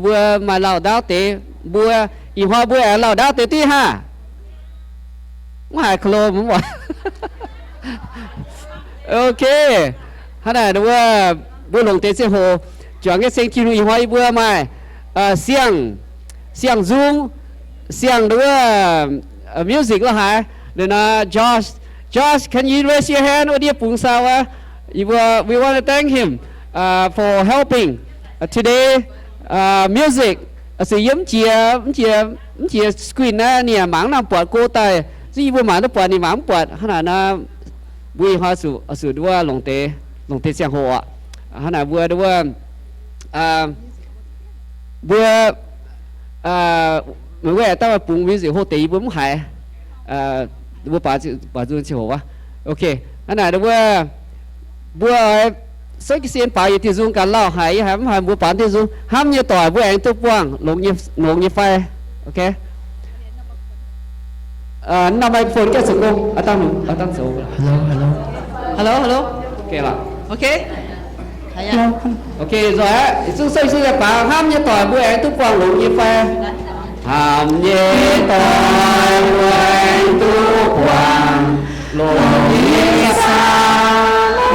Mbuo maaih lauh ndaauv deix, mbuo ih hnoi mbuo aengx lauh ndaauv deix div haah? Mv haiz klo mv baac. Ok. Hnangv naaic wuov, mbuo longc deix ziangh hoc juangc nyei seng Tin-Hungh. Ih hnoi yie mbuo maaih siang, siang-nzung, siang wuov music la'haaix. Ninh nor Josh, Josh, can you raise your hand? Wuov ndiev bungx saau wuov. Yie mbuo, we want to thank him for helping today music. Zuqc yiem mv jiex, mv jiex, mv jiex screen naaiv ninh yaac mangc mv nangc buatc go daaih. Zungv yie mbuo mangc duqv buatc ninh mangc mv buatc. Hnangv naaic nor, mbuo ih hnoi zuqc, zuqc wuov longc deix, longc deix ziangh hoc oc. Hnangv naaic mbuo wuov, mbuo, meih wuov daaih bungx music hoc deix yie mbuo mv haiz. Mbuo baaux nzung ziangh hoc wuov. Ok, hnangv naaic wuov, mbuo oix souv jiez sin baaux yietc diuh nzung gaax lauh haic, yie haiz mv haiz mbuo baaux diuh nzung. Hnamv nyei doic mbuo aengx duqv buangh longx nyei fai? Ok. Norm microphone gaengh zoux gong. Hello, hello. Hello, hello. Ok. Ok, nzoih aqv. Zungv souv jiez sin baaux, hnamv nyei doic mbuo aengx duqv buangh longx nyei fai? Hnamv nyei doic mbuo aengx duqv buangh longx nyei fai?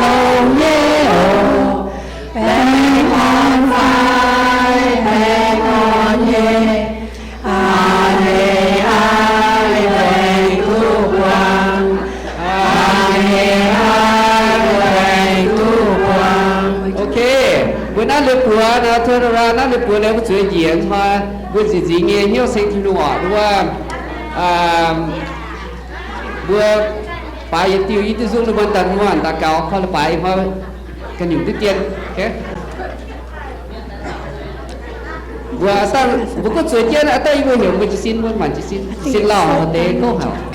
Longx nyei oc. Baengh orn fai baengh orn nyei. Aa, aa, aengx duqv buangh. Aa, aa, aengx duqv buangh. Ok, mbuo naaiv liuz buoz nor, turn around naaiv liuz buoz nor, mbuo zueiz njiec hnoi, mbuo nziex nzingx nyei hnyouv seng Tin-Hungh oc. Wuov, mbuo baaux yietc diuh, yietc diuh nzung, ninh mbuo daaih, mbuo daaih gaux, koi la'baaix ih hnoi ga'nyungc diqv dien. Ok. Mbuo, mbuo gorngv zueiz jienv, aa, daaih yie mbuo heuc mbuo jiez sin, mbuo mangc jiez sin, jiez sin lauh deix gouv haic.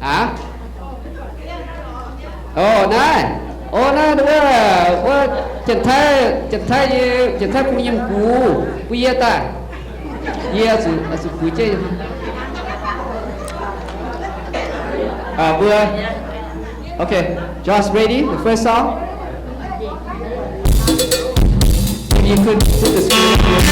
Aav? O naaiv, o naaiv wuov, wuov Janx-Taiv, Janx-Taiv, Janx-Taiv bung nyei m'gux bun yie daaih. Yie zuqc, zuqc kuix jienv. Mbuo, okay, Josh, ready? The first song. If you could put the screen here.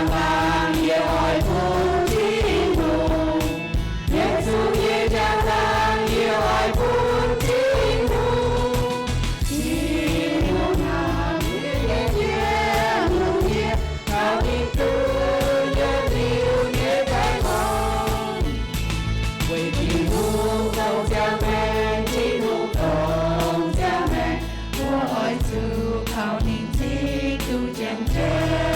Njang-laangc yie oix bun Tin-Hungh. Yietc zungv nyei njang-laangc yie oix bun Tin-Hungh. Tin-Hungh hnamv yie nyei nyiemc lungh ndiev, taux mingh duqv yietc liuz nyei baengh orn. Weic Tin-Hungh dongh ziangh maengc, Tin-Hungh dongh ziangh maengc, mbuo oix zuqc kaux ninh cingx duqv ziangh maengc.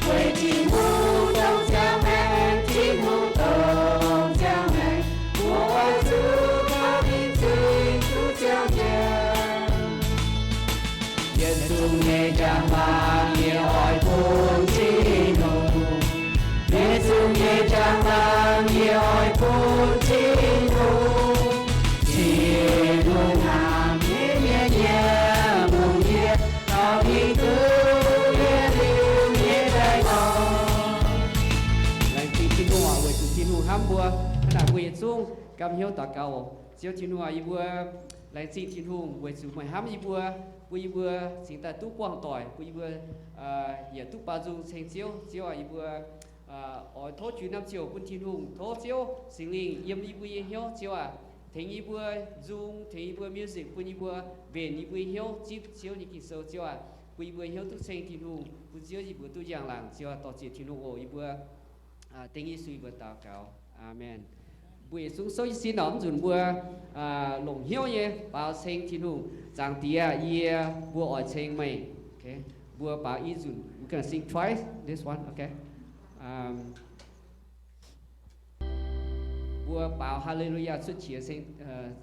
Weic Tin-Hungh dongh ziangh maengc, Tin-Hungh dongh ziangh maengc, mbuo oix zuqc kaux ninh cingx duqv ziangh maengc. Yietc zungv nyei njang-laangc yie oix bun Tin-Hungh. Yietc zungv nyei njang-laangc yie oix bun Tin-Hungh. Tin-Hungh hnamv yie nyei nyiemc lungh ndiev, taux mingh duqv yietc liuz nyei baengh orn. Laengz zingh Tin-Hungh oc, weic zuqc Tin-Hungh hnamv mbuo. Hnangv naaic mbuo yietc zungv ganh hnyouv daux gaux oc. Ziouv Tin-Hungh aac, yie mbuo laengz zingh Tin-Hungh weic zuqc meih hnamv yie mbuo, bun yie mbuo cingx daaih duqv buangh doic, bun yie mbuo yietc duqv baaux nzung ceng Ziouv. Ziouv aac, yie mbuo oix tov jui norm ziouc bun Tin-Hungh, tov Ziouv Singx Lingh yiem yie mbuo nyei hnyouv. Ziouv aac, tengx yie mbuo nzung, tengx yie mbuo music, bun yie mbuo mbenc yie mbuo nyei hnyouv zipv Ziouv nyei Ging-Sou. Ziouv aac, bun yie mbuo hnyouv duqv ceng Tin-Hungh, bun Ziouv yie mbuo duqv njang-laangc. Ziouv aac, dorh ziec Tin-Hungh oc. Yie mbuo dengv Yesu yie mbuo daux gaux. Aamen. Mbuo yietc zungv souv jienv sin oc, mv nzunc mbuo longc hnyouv nyei baaux ceng Tin-Hungh. Zaangc Diex, yie mbuo oix ceng meih. Mbuo baaux i nzunc, we're gonna sing twice this one, okay? Mbuo baaux Haleluyaa cuotv qiex ceng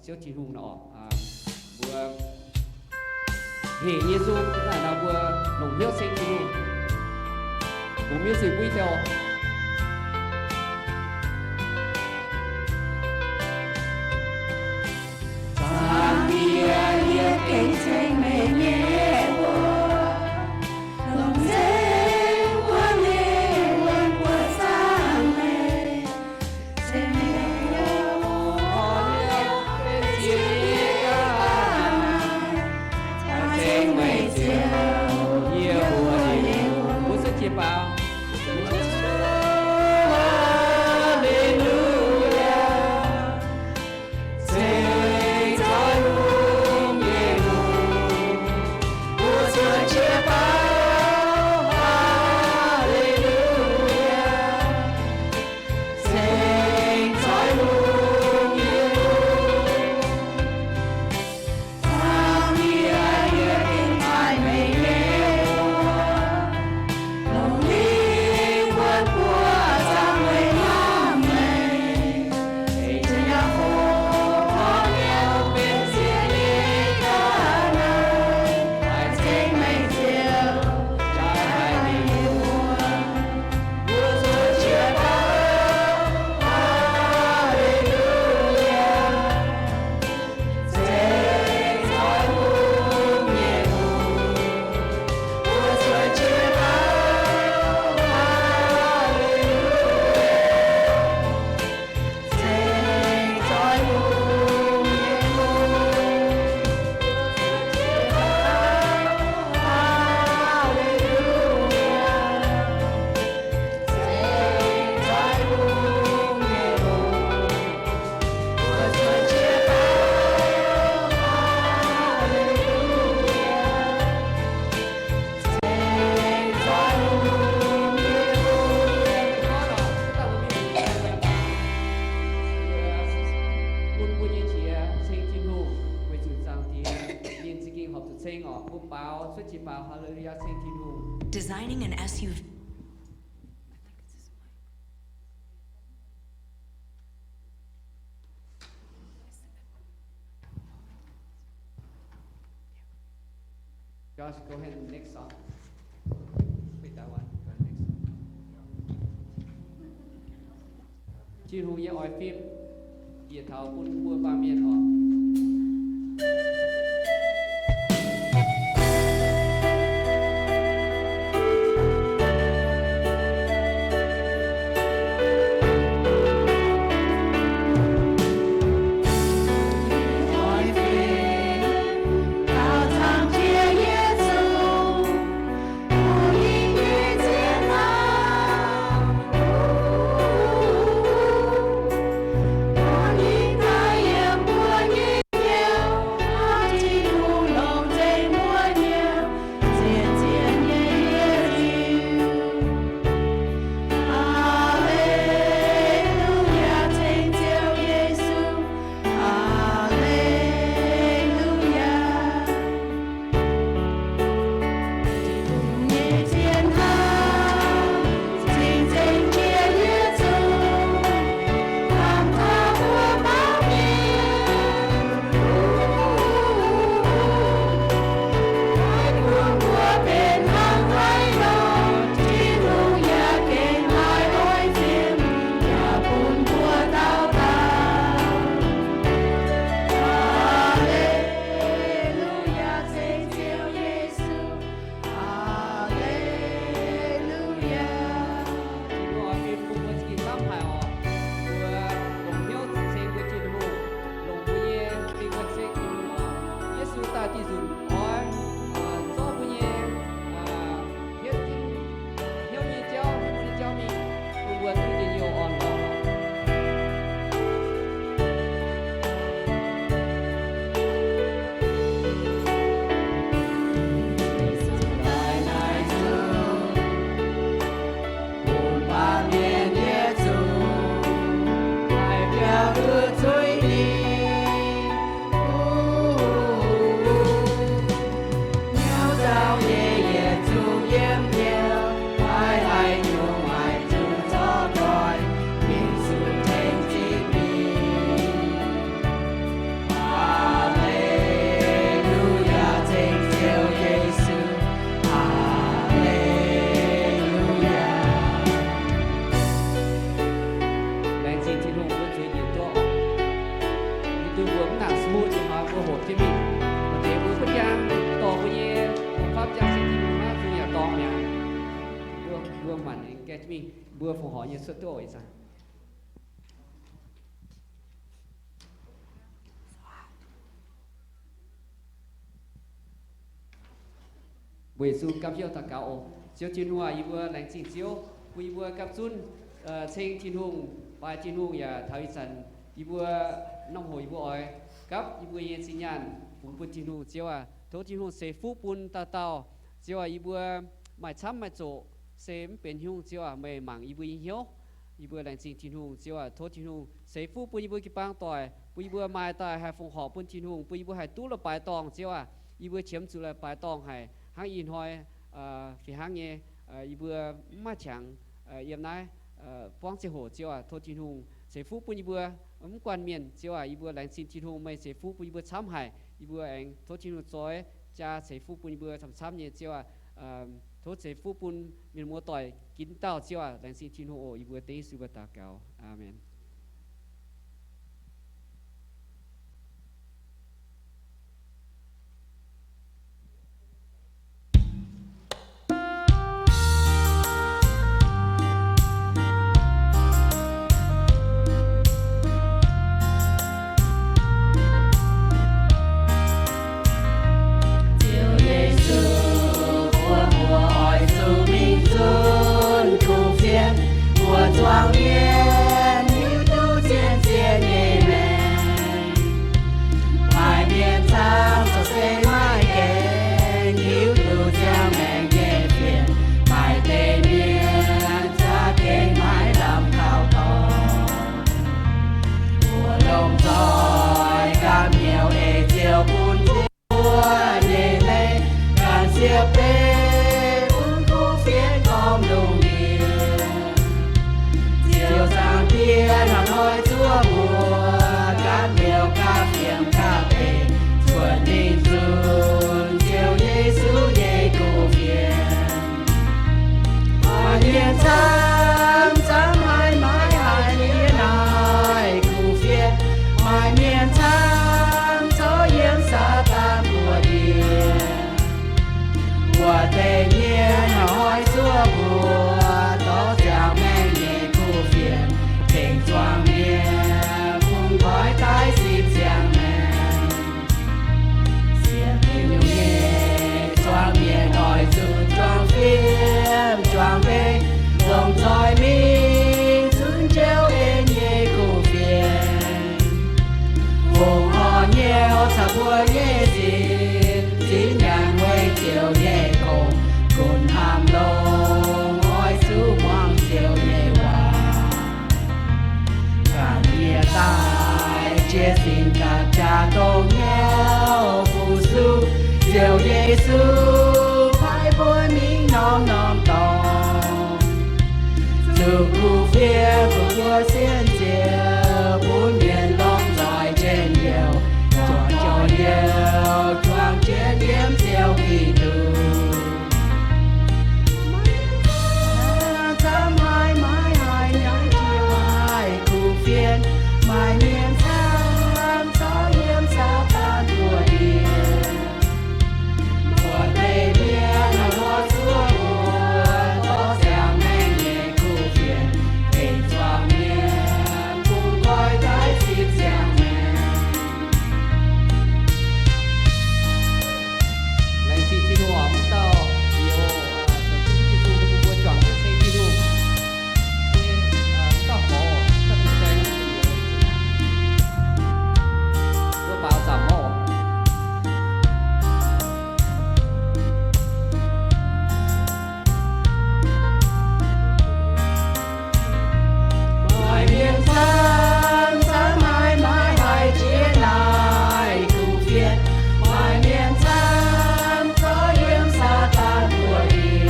Ziouv Tin-Hungh nor oc. Mbuo hec nyei nzung, naaiv nor mbuo longc hnyouv ceng Tin-Hungh. Bungx music bun deix oc. Zaangc Diex, yie gengh ceng meih nyei mbuox, longc nzengc wuov lingh wuonh mbuo zaangc meih. Bun mbuo nyei qiex ceng Tin-Hungh, weic zuqc Zaangc Diex ninh za'gengh horpc zuqc ceng oc. Mbuo baaux cuotv qiex baaux Haleluyaa ceng Tin-Hungh. Designing an S U V. Josh, go ahead and next song. Wait, that one. Go next. Tin-Hungh nyei oix fim, bieqc taux bun mbuo baamh mienh oc. Maanc aengx gaengh mingh, mbuo fongc horc nyei cuotv duqv oc. Ih zanc mbuo yietc zungv gapv hnyouv daux gaux oc. Ziouv Tin-Hungh aac, yie mbuo laengz zingh Ziouv bun yie mbuo gapv zunv ceng Tin-Hungh, baaix Tin-Hungh, yaac taux ih zanc yie mbuo norm hoc yie mbuo oix gapv yie mbuo nyei zinh nyaanh fungx bun Tin-Hungh. Ziouv aac, tov Tin-Hungh ceix fuqv bun dauh dauh. Ziouv aac, yie mbuo maaih camv maaih zoqc se mv benx haaix nyungc, Ziouv aac, meih mangc yie mbuo nyei hnyouv. Yie mbuo laengz zingh Tin-Hungh. Ziouv aac, tov Tin-Hungh ceix fuqv bun yie mbuo jiu-baang doic, bun yie mbuo maaih daaih haih fongc horc bun Tin-Hungh, bun yie mbuo haih duqv la'baaix dorngh. Ziouv aac, yie mbuo qiemx zuqc la'baaix dorngh haic hnangv ih hnoi fih hnangv nyei. Yie mbuo mv maaih qangx yiem naaiv buangv ziangh hoc. Ziouv aac, tov Tin-Hungh ceix fuqv bun yie mbuo mv guanh mienh. Ziouv aac, yie mbuo laengz zingh Tin-Hungh, meih ceix fuqv bun yie mbuo camv haic. Yie mbuo aengx tov Tin-Hungh zoix jaa ceix fuqv bun yie mbuo camv-camv nyei. Ziouv aac, tov ceix fuqv bun mienh muoz-doic ginv dauh. Ziouv aac, laengz zingh Tin-Hungh oc. Yie mbuo dengv Yesu mbuo daux gaux. Aamen. Ziouv Yesu, mbuo oix zuqc mingh zunc kuv fienx, mbuo zuangx mienh hiuv duqv zien-zien nyei maengc. Maaih mienh camv zoux se maiv gaengh hiuv duqv ziangh maengc nyei fienx. Maaih deix mienh za'gengh maiv lamh kaux dorngx. Mbuo lomh nzoih gapv hnyouv eix Ziouv bun mbuo nyei leiz, ganh siev beiv bun kuv fienx gorngv lungh ndiev. Ziouv Zaangc Diex hnangv hnoi zuov mbuo gapv hnyouv gapv fienx gapv eix, cuotv mingh zunc Ziouv Yesu nyei kuv fienx. Maaih mienh camv, camv haic maiv haih jiex naaiv kuv fienx. Maaih mienh camv, corc yiem Saadaan buoz-ndiev. Wuov deix mienh hnoi zuov mbuo dorh ziangh maengc nyei kuv fienx, tengx zuangx mienh bungx nqoi daaih sipv ziangh maengc. Sienx Tin-Hungh nyei zuangx mienh oix zuqc juangc fim juangc mbeix, lomh nzoih mingh zunv Ziouv en nyei kuv fienx. Fongc horc nyei oix caux mbuo nyei sin, zinh nyaanh weic Ziouv nyei gong, gunv hnamv longx oix zuqc muangx Ziouv nyei waac. Ganh yie daaih jiex sin ganh jaax dongh nyauv fu-sux, Ziouv Yesu paaiv mbuo mingh norm-norm dorngx. Zuqc kuv fienx bun mbuo sienx Ziouv, bun mienh lomh nzoih njien-youh, juangc njien-youh, juangc jienv yiem Ziouv Giduc. Camv haic maiv haih nyaiv jiex kuv fienx, maaih mienh camv corc yiem Saadaan buoz-ndiev. Wuov deix mienh hnoi zuov mbuo dorh ziangh maengc nyei kuv fienx, tengx zuangx mienh bungx nqoi daaih sipv ziangh maengc. Laengz zingh Tin-Hungh oc, mv dauh Liuz, zoux duqv Yesu bun mbuo juangc jienv ceng Tin-Hungh. Mv dauh Gorx, mv dauh Fin-Saeng, mbuo baaux zaamc mv oc. Maaih mienh camv, camv haic maiv haih jiex naaiv kuv fienx. Maaih mienh camv corc yiem Saadaan buoz-ndiev.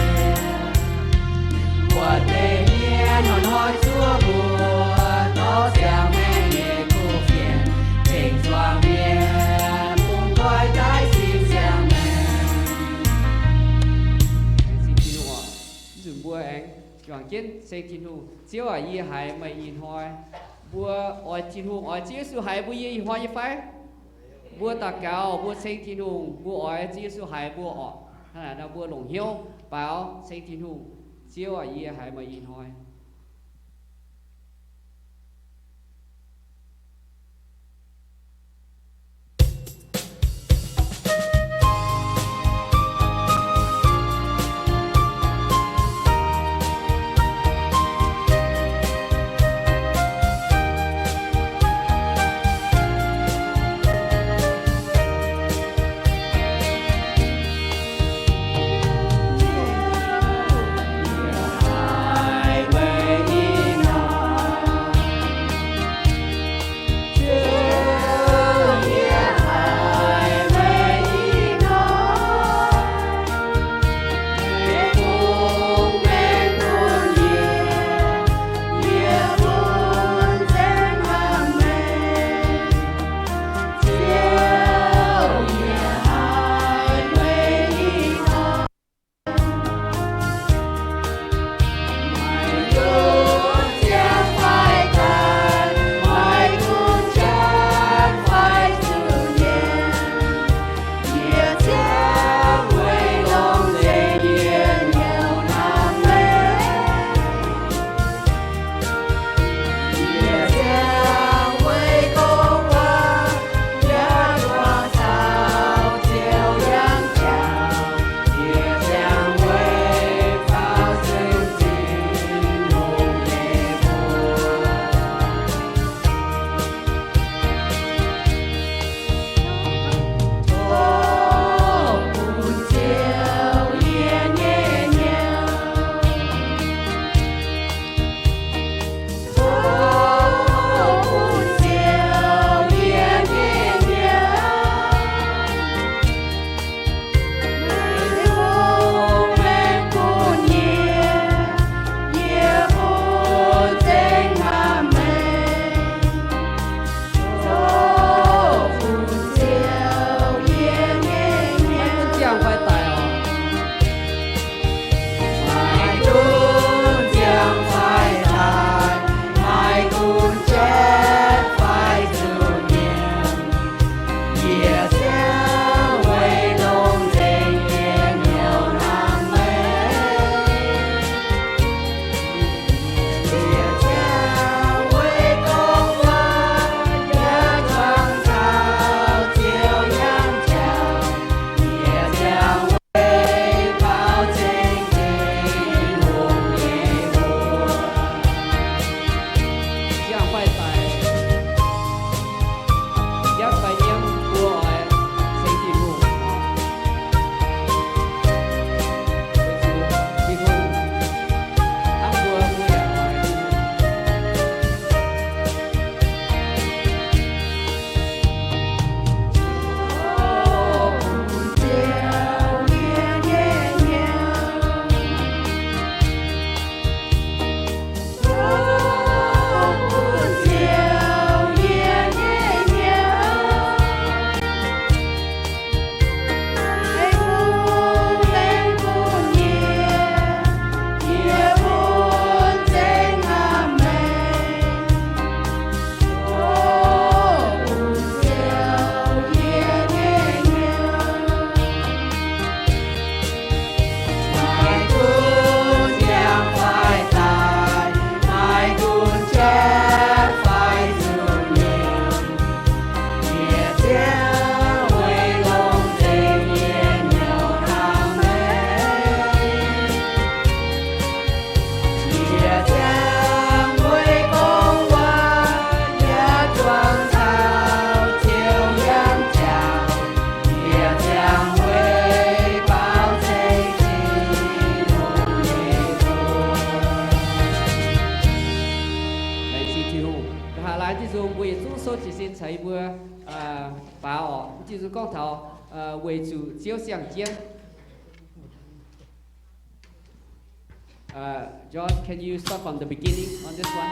Wuov deix mienh hnoi-hnoi zuov mbuo dorh ziangh maengc nyei kuv fienx, tengx zuangx mienh bungx nqoi daaih sipv ziangh maengc. Laengz zingh Tin-Hungh oc. Ih zanc mbuo aengx juangc jienv ceng Tin-Hungh. Ziouv aac, yie haiz meih ih hnoi. Mbuo oix Tin-Hungh, oix Ziouv Yesu haiz mbuo yie ih hnoi nyei fai? Mbuo daux gaux, mbuo ceng Tin-Hungh, mbuo oix Ziouv Yesu haiz mbuo orqc. Hnangv naaic nor mbuo longc hnyouv baaux ceng Tin-Hungh. Ziouv aac, yie haiz meih ih hnoi. Laengz zingh Tin-Hungh. Nqa'haav laanh diuh nzung mbuo yietc zungv souv jiez sin caux yie mbuo baaux orqc. Diuh nzung gorngv taux weic zuqc Ziouv siang-jienv. Uh, Josh, can you start from the beginning on this one?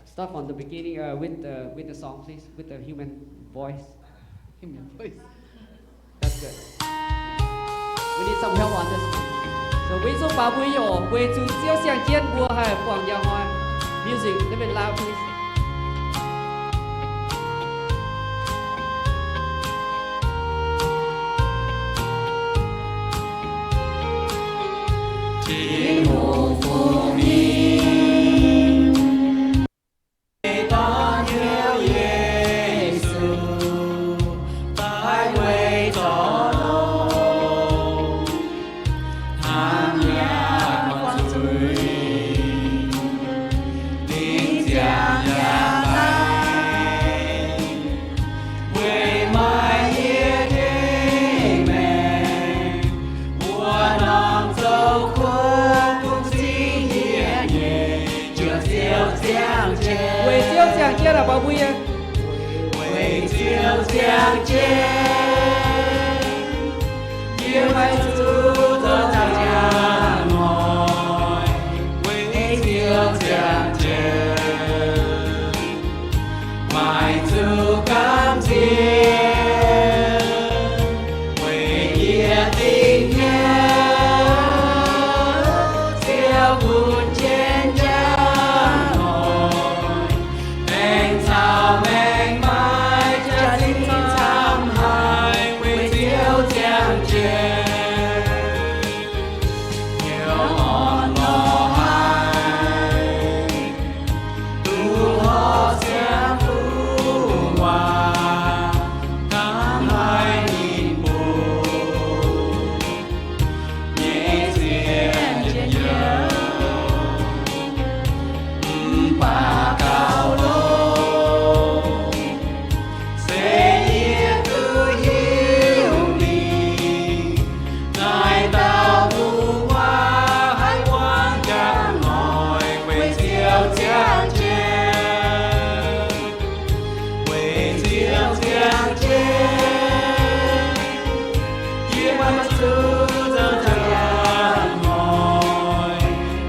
Start from the beginning, uh, with the, with the song, please, with the human voice. Human voice. That's good. We need some help on this one. So, weic zuqc baaux mbuo nyei oc, weic zuqc Ziouv siang-jienv mbuo haih buangh njang hnoi. Music, little bit loud, please. Tin-Hungh Mbuo yie, weic Ziouv ziangh jienv, yie maiv zuqc zoux njang noic. Weic Ziouv ziangh jienv, maiv zuqc gamh nziex. Weic yie dingc hnyouv Ziouv gunv jienv njang noic. Aengx caux maengc maaih jaax-zinh camv haic, weic Ziouv ziangh jienv, hnyouv orn-lorqc haic, duqv horpc Ziouv Tin-Hungh waac, hnamv haic ninh mbuo nyei zien njien-youh. Mv baac gauh longx, se yie duqv hiuv mingh, naaiv dauh gu'nguaaz haih guangc njang noic, weic Ziouv ziangh jienv. Weic Ziouv ziangh jienv, yie maiv zuqc zoux njang noic.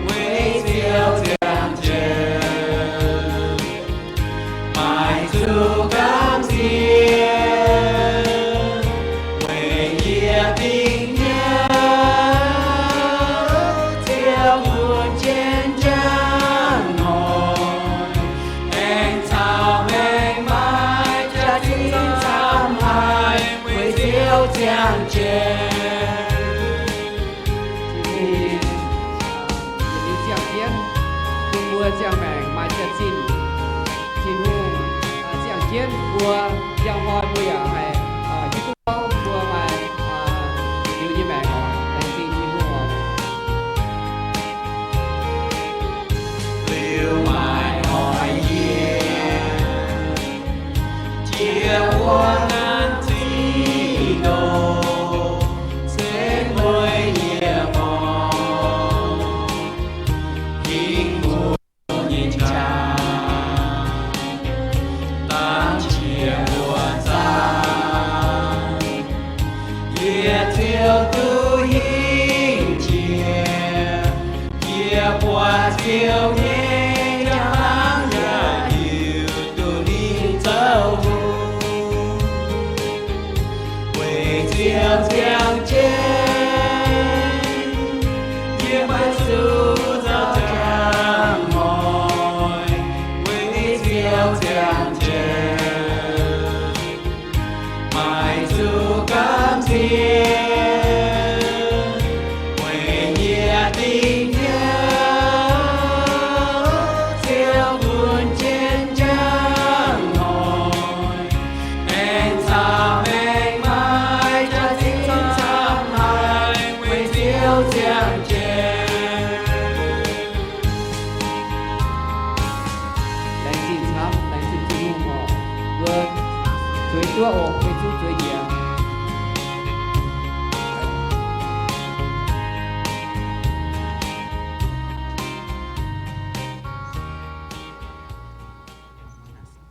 Weic Ziouv ziangh jienv, maiv zuqc gamh nziex. Weic yie dingc hnyouv Ziouv gunv jienv njang noic. Aengx caux maengc maaih jaax-zinh camv haic, weic Ziouv ziangh jienv. Tin-Hungh, yietc liuz ziangh jienv, bun mbuo ziangh maengc maaih jaax-zinh. Tin-Hungh ziangh jienv mbuo, njang hnoi mbuo yaac haih hiuv duqv gorngv mbuo maaih liuz nyei maengc oc. Laengz zingh Tin-Hungh oc. Liuz maaih hnoi yie jiex wuov nanv zinh ndoh, se mueiz yie gorngv, Tin-Hungh nyei qaqv dangv qiex mbuo zaanv, yie ziouc duqv hingh jiex. Yie buatc Ziouv nyei njang-laangc yaac hiuv duqv ninh zoux hungh. Weic Ziouv ziangh jienv, yie maiv zuqc zoux njang noic. Weic Ziouv ziangh jienv, maiv zuqc gamh nziex. Weic yie dingc hnyouv Ziouv gunv jienv njang noic. Aengx caux maengc maaih jaax-zinh camv haic, weic Ziouv ziangh jienv. Laengz zingh camv, laengz zingh Tin-Hungh oc. Mbuo zueiz duqv oc, mbuo zuqv zueiz njiec.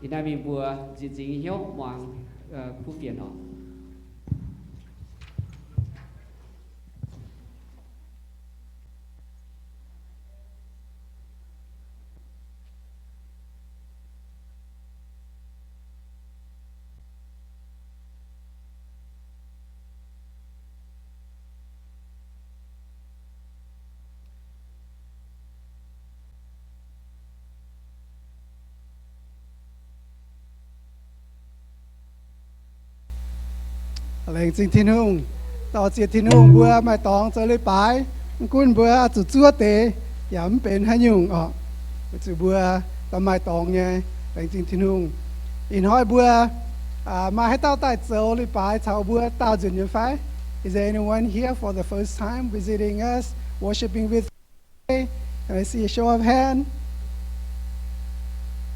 Ih naaiv mingh mbuo nziex zingx nyei hnyouv muangx kuv fienx oc. Laengz zingh Tin-Hungh. Dor-ziec Tin-Hungh mbuo maaih dorngx zoux leiz-baaix. Mv gunv mbuo zuqc zuov deix yaac mv benx haaix nyungc oc. Weic zuqc mbuo daaih maaih dorngx nyei. Laengz zingh Tin-Hungh. Ih hnoi mbuo maaih haaix dauh daaih zoux leiz-baaix caux mbuo daauh nzunc nyei fai? Is there anyone here for the first time visiting us, worshiping with us? Can I see a show of hand?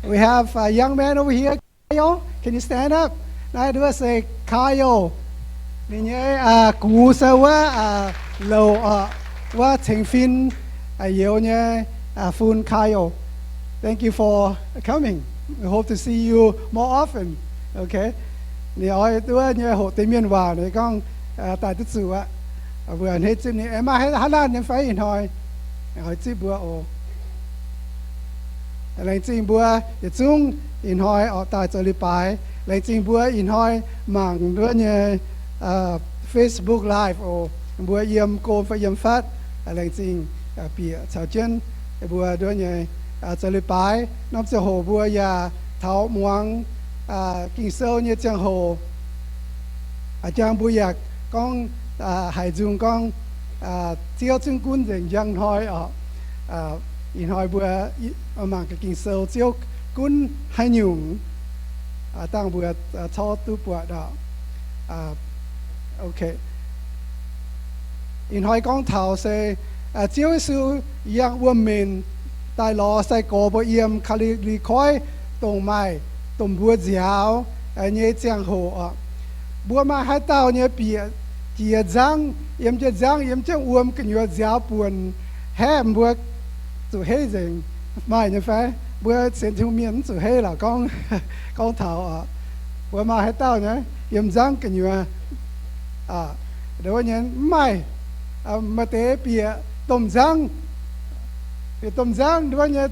We have a young man over here. Kyle, can you stand up? Naaiv nduov se Kyle. Ninh nyei gux se wuov louc, wuov ceng fin youz nyei fun Kyle. Thank you for coming. Hope to see you more often. Okay. Ninh oix duqv nyei hoqc deix mienh waac, ninh gorngv daaih duqv zuqc aqv. Mbuo a'hneiv zipv ninh. Aengx maaih haaix laanh nyei fai ih hnoi oix zipv mbuo oc? Laengz zingh mbuo yietc zungv ih hnoi oix daaih zoux leiz-baaix. Laengz zingh mbuo ih hnoi mangc wuov nyei Facebook Live oc. Mbuo yiem go fai yiem fatv, laengz zingh bieqc caux jienv mbuo wuov nyei zoux leiz-baaix. Norm ziangh hoc mbuo yaac taux muangx Ging-Sou nyei ziangh hoc. A'jang mbuo yaac gorngv, haiz nzung gorngv, Ziouv zungv gunv nzengc njang hnoi oc. Ih hnoi mbuo mangc gaax Ging-Sou, Ziouv gunv haaix nyungc, dangh mbuo corc duqv buatc oc. Ih hnoi gorngv taux se Ziouv Yesu yangh wuom-minc daaih lorz sai-gorx mbuo yiem Gaa^li^li Koiv, dongh maaih domh mbuo nziaaux nyei ziangh hoc oc. Mbuo maaih haaix dauh nyei bieqc jiex nzangv, yiem jienv nzangv, yiem jienv wuom gu'nyuoz nziaaux buonc, haeqv mbuo zuqc heiv nzengc? Maaih nyei fai? Mbuo sienx Tin-Hungh mienh mv zuqc heiv lorqc, gorngv, gorngv taux oc. Mbuo maaih haaix dauh nyei yiem nzangv gu'nyuoz? Wuov nyei mv maaih. Maaih deix bieqc domh nzangv, bieqc domh nzangv wuov nyei,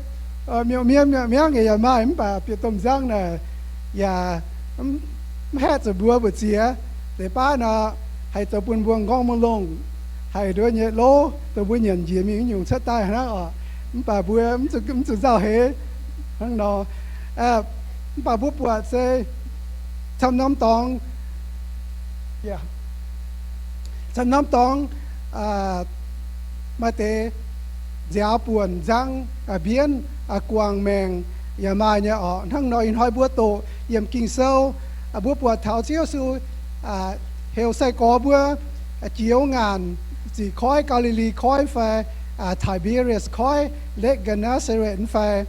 miuc-mien miuc-miangv yaac maaih, mv baac bieqc domh nzangv naaic yaac mv haeqv zuqc mbuo mbu'ziex. Deix baav nor, haih zoux bun mbuo nqorngv maiv longh, haih nduov nyei lov, dongh mbuo nyanc njiec mingh nyungc cuotv daaih hnangv oc. Mv baac mbuo mv zuqc nzauh heix hnangv nor. Mv baac mbuo buatc se camv norm dorngx, camv norm dorngx maaih deix nziaaux buonc nzangv, mbienv, guangc maengc yaac maaih nyei oc. Hnangv nor ih hnoi mbuo doqc yiemc Ging-Sou, mbuo buatc taux Ziouv Yesu heuc sai-gorx mbuo jiex wuov ngaanc ziqc koiv, Gaa^li^li Koiv fai Tiberias Koiv, Lake Gennesaret fai.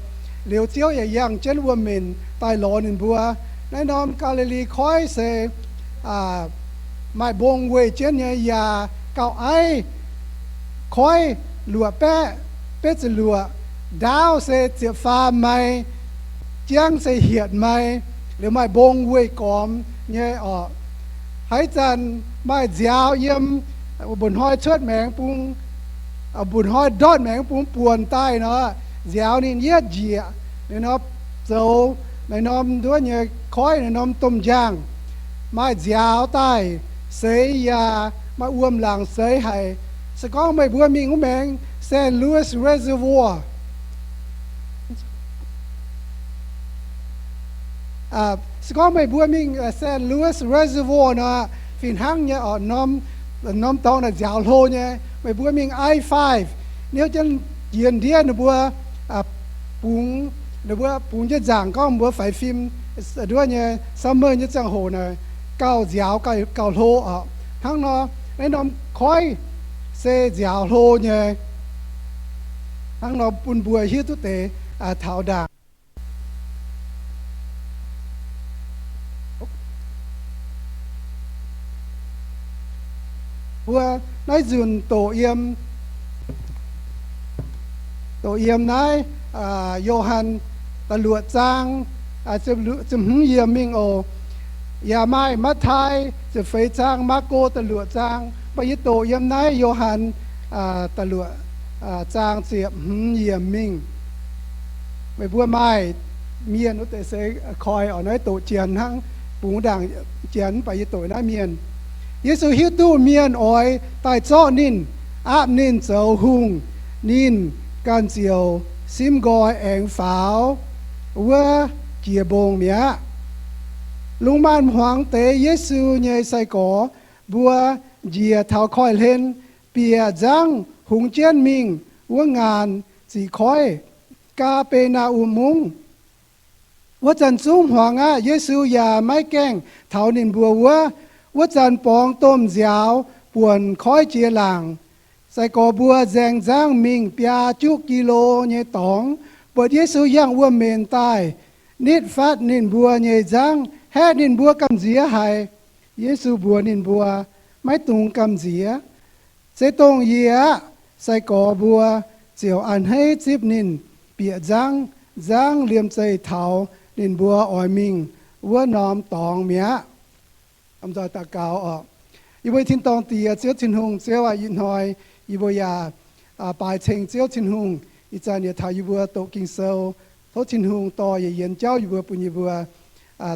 Liuz Ziouv yaac yangh jienv wuom-minc daaih lorz ninh mbuo. Naaiv norm Gaa^li^li Koiv se maaih mbong weih jienv nyei, yaac gauh aiv. Koiv luoqc baeqv betv ziepc luoqc, ndaauv se ziepc faam mai, jangv se hietc mai. Liuz maaih mbong weih gormx nyei oc. Haaix zanc maaih nziaaux yiem mba'hnoi cuotv maengx bung, mba'hnoi ndortv maengx bung buonc daaih nor, nziaaux ninh yietv njiec, ninh nor zoux naaiv norm nduov nyei koiv, naaiv norm domh njang, maaih nziaaux daaih seix yaac maaih wuom-laangc seix haic. Se gorngv meih mbuo mingh wuov maengx San Luis Reservoir, se gorngv meih mbuo mingh San Luis Reservoir nor, fih hnangv nyei oc, norm dorngx naaic nziaaux hlo nyei. Meih mbuo mingh I five, niouv jienv jiex ndiev ninh mbuo bungx, ninh mbuo bungx jienv nzaangc gorngv mbuo faix fim nduov nyei summer nyei ziangh hoc naaic gauh nziaaux, gauh hlo oc. Hnangv nor, naaiv norm koiv se nziaaux hlo nyei. Hnangv nor bun mbuo hiuv duqv deix taux ndaangc. Mbuo naaiv nzunc doqc yiem, doqc yiem naaiv Yo^han da'luoqc zaang ziepc hmz yiemc mingh oc. Yaac maaih Matv^taai ziepc feix zaang, Maako da'luoqc zaang, mv baac yie doqc yiem naaiv Yo^han da'luoqc zaang ziepc hmz yiemc mingh. Meih mbuo maaih mienh wuov deix se koi oc, naaiv doqc Janx hnangv, bungx ndaangc Janx, mv baac yie doqc naaiv mienh. Yesu hiuv duqv mienh oix daaih zorqv ninh, aapv ninh zoux hungh, ninh ganh ziouc simv nqoi aengx faaux wuov jiex mbong mi'aqv. Lungh maanz-hmuangx deix Yesu nyei sai-gorx mbuo njiec taux koiv-hlen, bieqc nzangv hungx jienv mingh wuov ngaanc ziqc koiv, Gaa^be^naa^um Mungv. Wuov zanc zungv hmuangx aqv. Yesu yaac maiv gaengh taux ninh mbuo wuov. Wuov zanc borngz domh nziaaux buonc koiv jiex laangc. Sai-gorx mbuo nzaeng nzangv mingh biaa juqv gi^lo nyei dorngx, buatc Yesu yangh wuom-minc daaih, nitv fatv ninh mbuo nyei nzangv, haeqv ninh mbuo gamh nziex haic. Yesu mbuox ninh mbuo, Maiv dungx gamh nziex. Se dongh yie aqv. Sai-gorx mbuo ziouc a'hneiv zipv ninh bieqc nzangv. Nzangv liemh zeih taux ninh mbuo oix mingh wuov norm dorngx mi'aqv. A'hnoi daux gaux oc. Yie mbuo nyei tin-dorngh Diex, Ziouv Tin-Hungh, Ziouv aac, ih hnoi yie mbuo yaac baaix ceng Ziouv Tin-Hungh. Ih zanc yaac taux yie mbuo doqc Ging-Sou. Tov Tin-Hungh dorh yietc yienx jauv yie mbuo, bun yie mbuo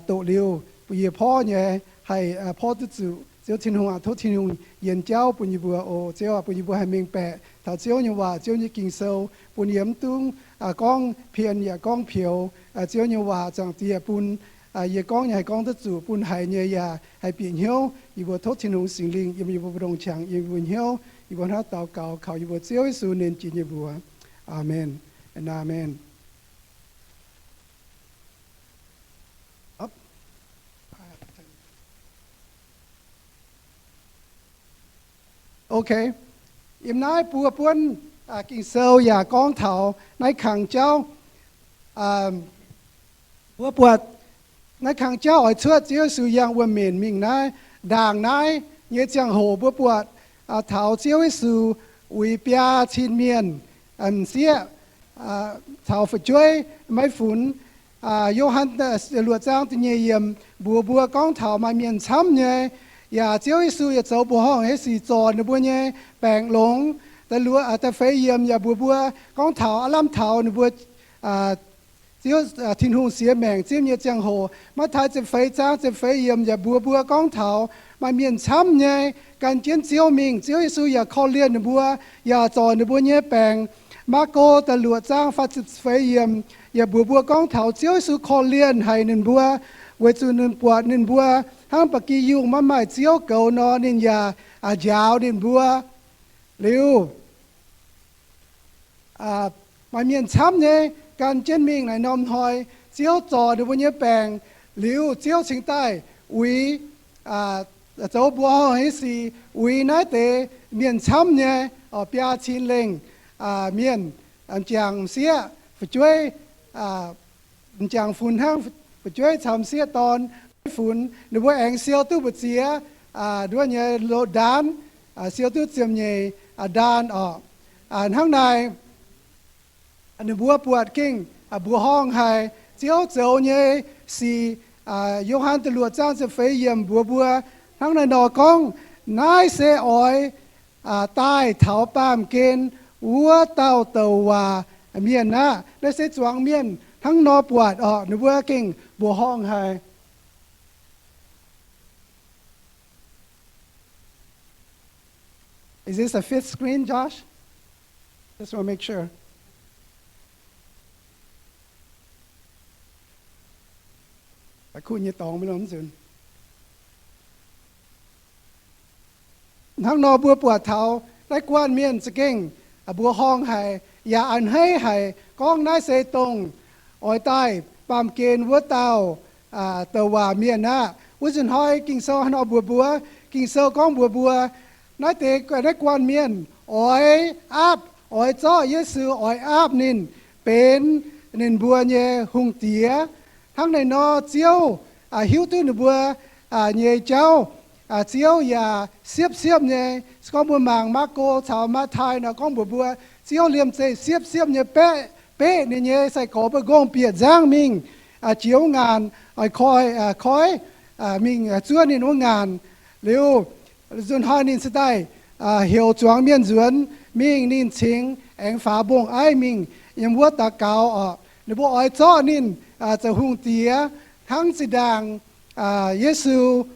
doqc liuz bun yie porv nyei haih porv duqv zuqc. Ziouv Tin-Hungh aac, tov Tin-Hungh yienx jauv bun yie mbuo oc. Ziouv aac, bun yie mbuo haih mengh baeqc taux Ziouv nyei waac, Ziouv nyei Ging-Sou, bun yie mv dungx gorngv pien yaac gorngv peux. Ziouv nyei waac, Zaangc Diex, bun yie gorngv nyei haih gorngv duqv zuqc, bun haiz nyei yaac haih bieqc hnyouv. Yie mbuo tov Tin-Hungh Singx Lingh yiem yie mbuo mbu'ndongx qangx yie mbuo hnyouv. Yie mbuo hnangv daux gaux kaux yie mbuo Ziouv Yesu nyei jiex nyei mbuox. Aamen. Aamen. Ok. Yiem naaiv buo buonv Ging-Sou yaac gorngv taux naaiv kangx jauv. Mbuo buatc naaiv kangx jauv oix cuotv Ziouv Yesu yangh wuom-minc mingh naaiv, ndaangc naaiv nyei ziangh hoc mbuo buatc taux Ziouv Yesu uix biaa cin mienh, m'sieqv caux fu'jueiv maiv funx. Yo^han luoqc zaang da'nyeic yiemc mbuox mbuo gorngv taux maaih mienh camv nyei, yaac Ziouv Yesu yaac zoux mbuoqc horngh hei sic zorc ninh mbuo nyei baengc longx. Da'feix yiemc yaac mbuox mbuo gorngv taux aav lamh taux ninh mbuo Ziouv Tin-Hungh siex maengc zipv nyei ziangh hoc. Matv^taai ziepc feix zaang ziepc feix yiemc yaac mbuox mbuo gorngv taux maaih mienh camv nyei gan jienv Ziouv mingh. Ziouv Yesu yaac korv-lienh ninh mbuo, yaac zorc ninh mbuo nyei baengc. Maako da'luoqc zaang faah ziepc feix yiemc yaac mbuox mbuo gorngv taux Ziouv Yesu korv-lienh haic ninh mbuo, weic zuqc ninh buatc ninh mbuo hnangv ba'gi yungh maiv maaih Ziouv goux nor, ninh yaac njaaux ninh mbuo. Liuz maaih mienh camv nyei gan jienv mingh naaic norm hnoi. Ziouv zorc ninh mbuo nyei baengc liuz, Ziouv cingx daaih uix, zoux mbuoqc horngh hei sic uix naaiv deix mienh camv nyei, biaa cin lengh mienh, m'jangc m'sieqv fu'jueiv, m'jangc funx hnangv fu'jueiv caux m'sieqv dorn maiv funx. Ninh mbuo aengx siou duqv mbu'ziex, nduov nyei lo ndaanv, siou duqv ziepc nyeic ndaanv oc. Hnangv naaic ninh mbuo buatc gengh mbuoqc horngh haic. Ziouv zoux nyei sic, Yo^han da'luoqc zaang ziepc feix yiemc mbuox mbuo hnangv naaiv nor gorngv, naaiv se oix daaih taux baamh gen wuov dauh douc waac mienh aqv. Naaiv se zuangx mienh hnangv nor buatc oc, ninh mbuo gengh mbuoqc horngh haic. Is this a fifth screen, Josh? Just want to make sure. Kuv nyei dorngx maiv longc nzunc. Hnangv nor mbuo buatc taux naaiv guanh mienh za'gengh mbuoqc horngh haic, yaac a'hneiv haic gorngv naaiv se dongh oix daaih baamh gen wuov dauh douc waac mienh aqv. Wuov nzunc hnoi Ging-Sou hnangv nor mbuox mbuo, Ging-Sou gorngv mbuox mbuo, naaiv deix, naaiv guanh mienh oix aapv, oix zorqv Yesu, oix aapv ninh benx ninh mbuo nyei hungh diex. Hnangv naaic nor Ziouv hiuv duqv ninh mbuo nyei jauv. Ziouv yaac siepv-siepv nyei, se gorngv mbuo mangc Maako caux Matv^taai nor gorngv mbuox mbuo, Ziouv liemh zeih siepv-siepv nyei beqv, beqv ninh nyei sai-gorx mbuo nqongh bieqc nzangv mingh jiex wuov ngaanc, oix koi, koi mingh zuov ninh wuov ngaanc. Liuz nzunc hnoi ninh se daaih heuc zuangx mienh nzuonx mingh, ninh cingx aengx faaux mbong-aiv mingh yiem wuov daux gaux oc. Ninh mbuo oix zorqv ninh zoux hungh diex hnangv zinh ndaangc Yesu,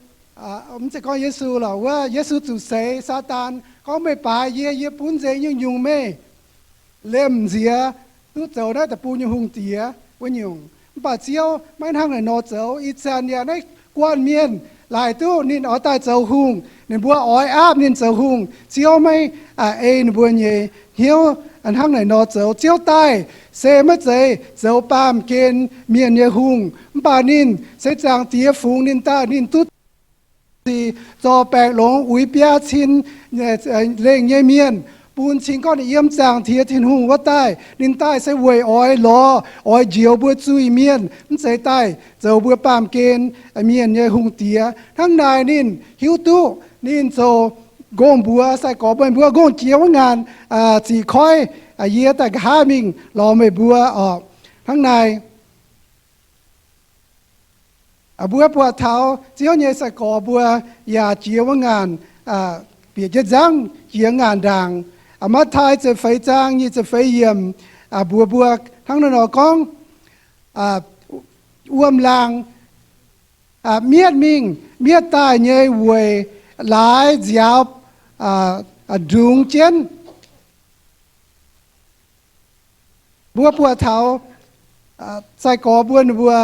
mv zeiz gorngv Yesu lorqc, wuov Yesu zuqc seix, Saadaan gorngv, meih baaix yie, yie bun nzengc nyungc-nyungc meih. Liemh nziex duqv zoux naaiv deic-bung nyei hungh diex wuov nyungc. Mv baac Ziouv maiv hnangv naaic nor zoux. Ih zanc yaac naaiv guanh mienh laaic duqv ninh oix daaih zoux hungh, ninh mbuo oix aapv ninh zoux hungh. Ziouv maiv ei ninh mbuo nyei hnyouv hnangv naaic nor zoux. Ziouv daaih se maiv zeiz zoux baamh gen mienh nyei hungh, mv baac ninh se Zaangc Diex fungx ninh daaih, ninh duqv sic zorc baengc longx uix biaa cin lengh nyei mienh, bun cing gorngv ninh yiem Zaangc Diex Tin-Hungh wuov daaih. Ninh daaih se weic oix lorz, oix njoux mbuo zuiz-mienh, mv zeiz daaih zoux mbuo baamh gen mienh nyei hungh diex. Hnangv naaic ninh hiuv duqv ninh zoux nqongh mbuox sai-gorx, meih mbuo nqongh jiex wuov ngaanc ziqc koiv, yie daaih nqa'haav mingh lorz meih mbuo oc. Hnangv naaic Mbuo buatc taux Ziouv nyei sai-gorx mbuo yaac jiex wuov ngaanc, bieqc jienv nzangv jiex ngaanc ndaangc. Matv^taai ziepc feix zaang nyic ziepc feix yiemc, mbuox mbuo hnangv naaiv nor gorngv, wuom-laangc mietv mingh, mietv daaih nyei weic laaix nziaaux ndungx jienv. Mbuo buatc taux sai-gorx mbuo, ninh mbuo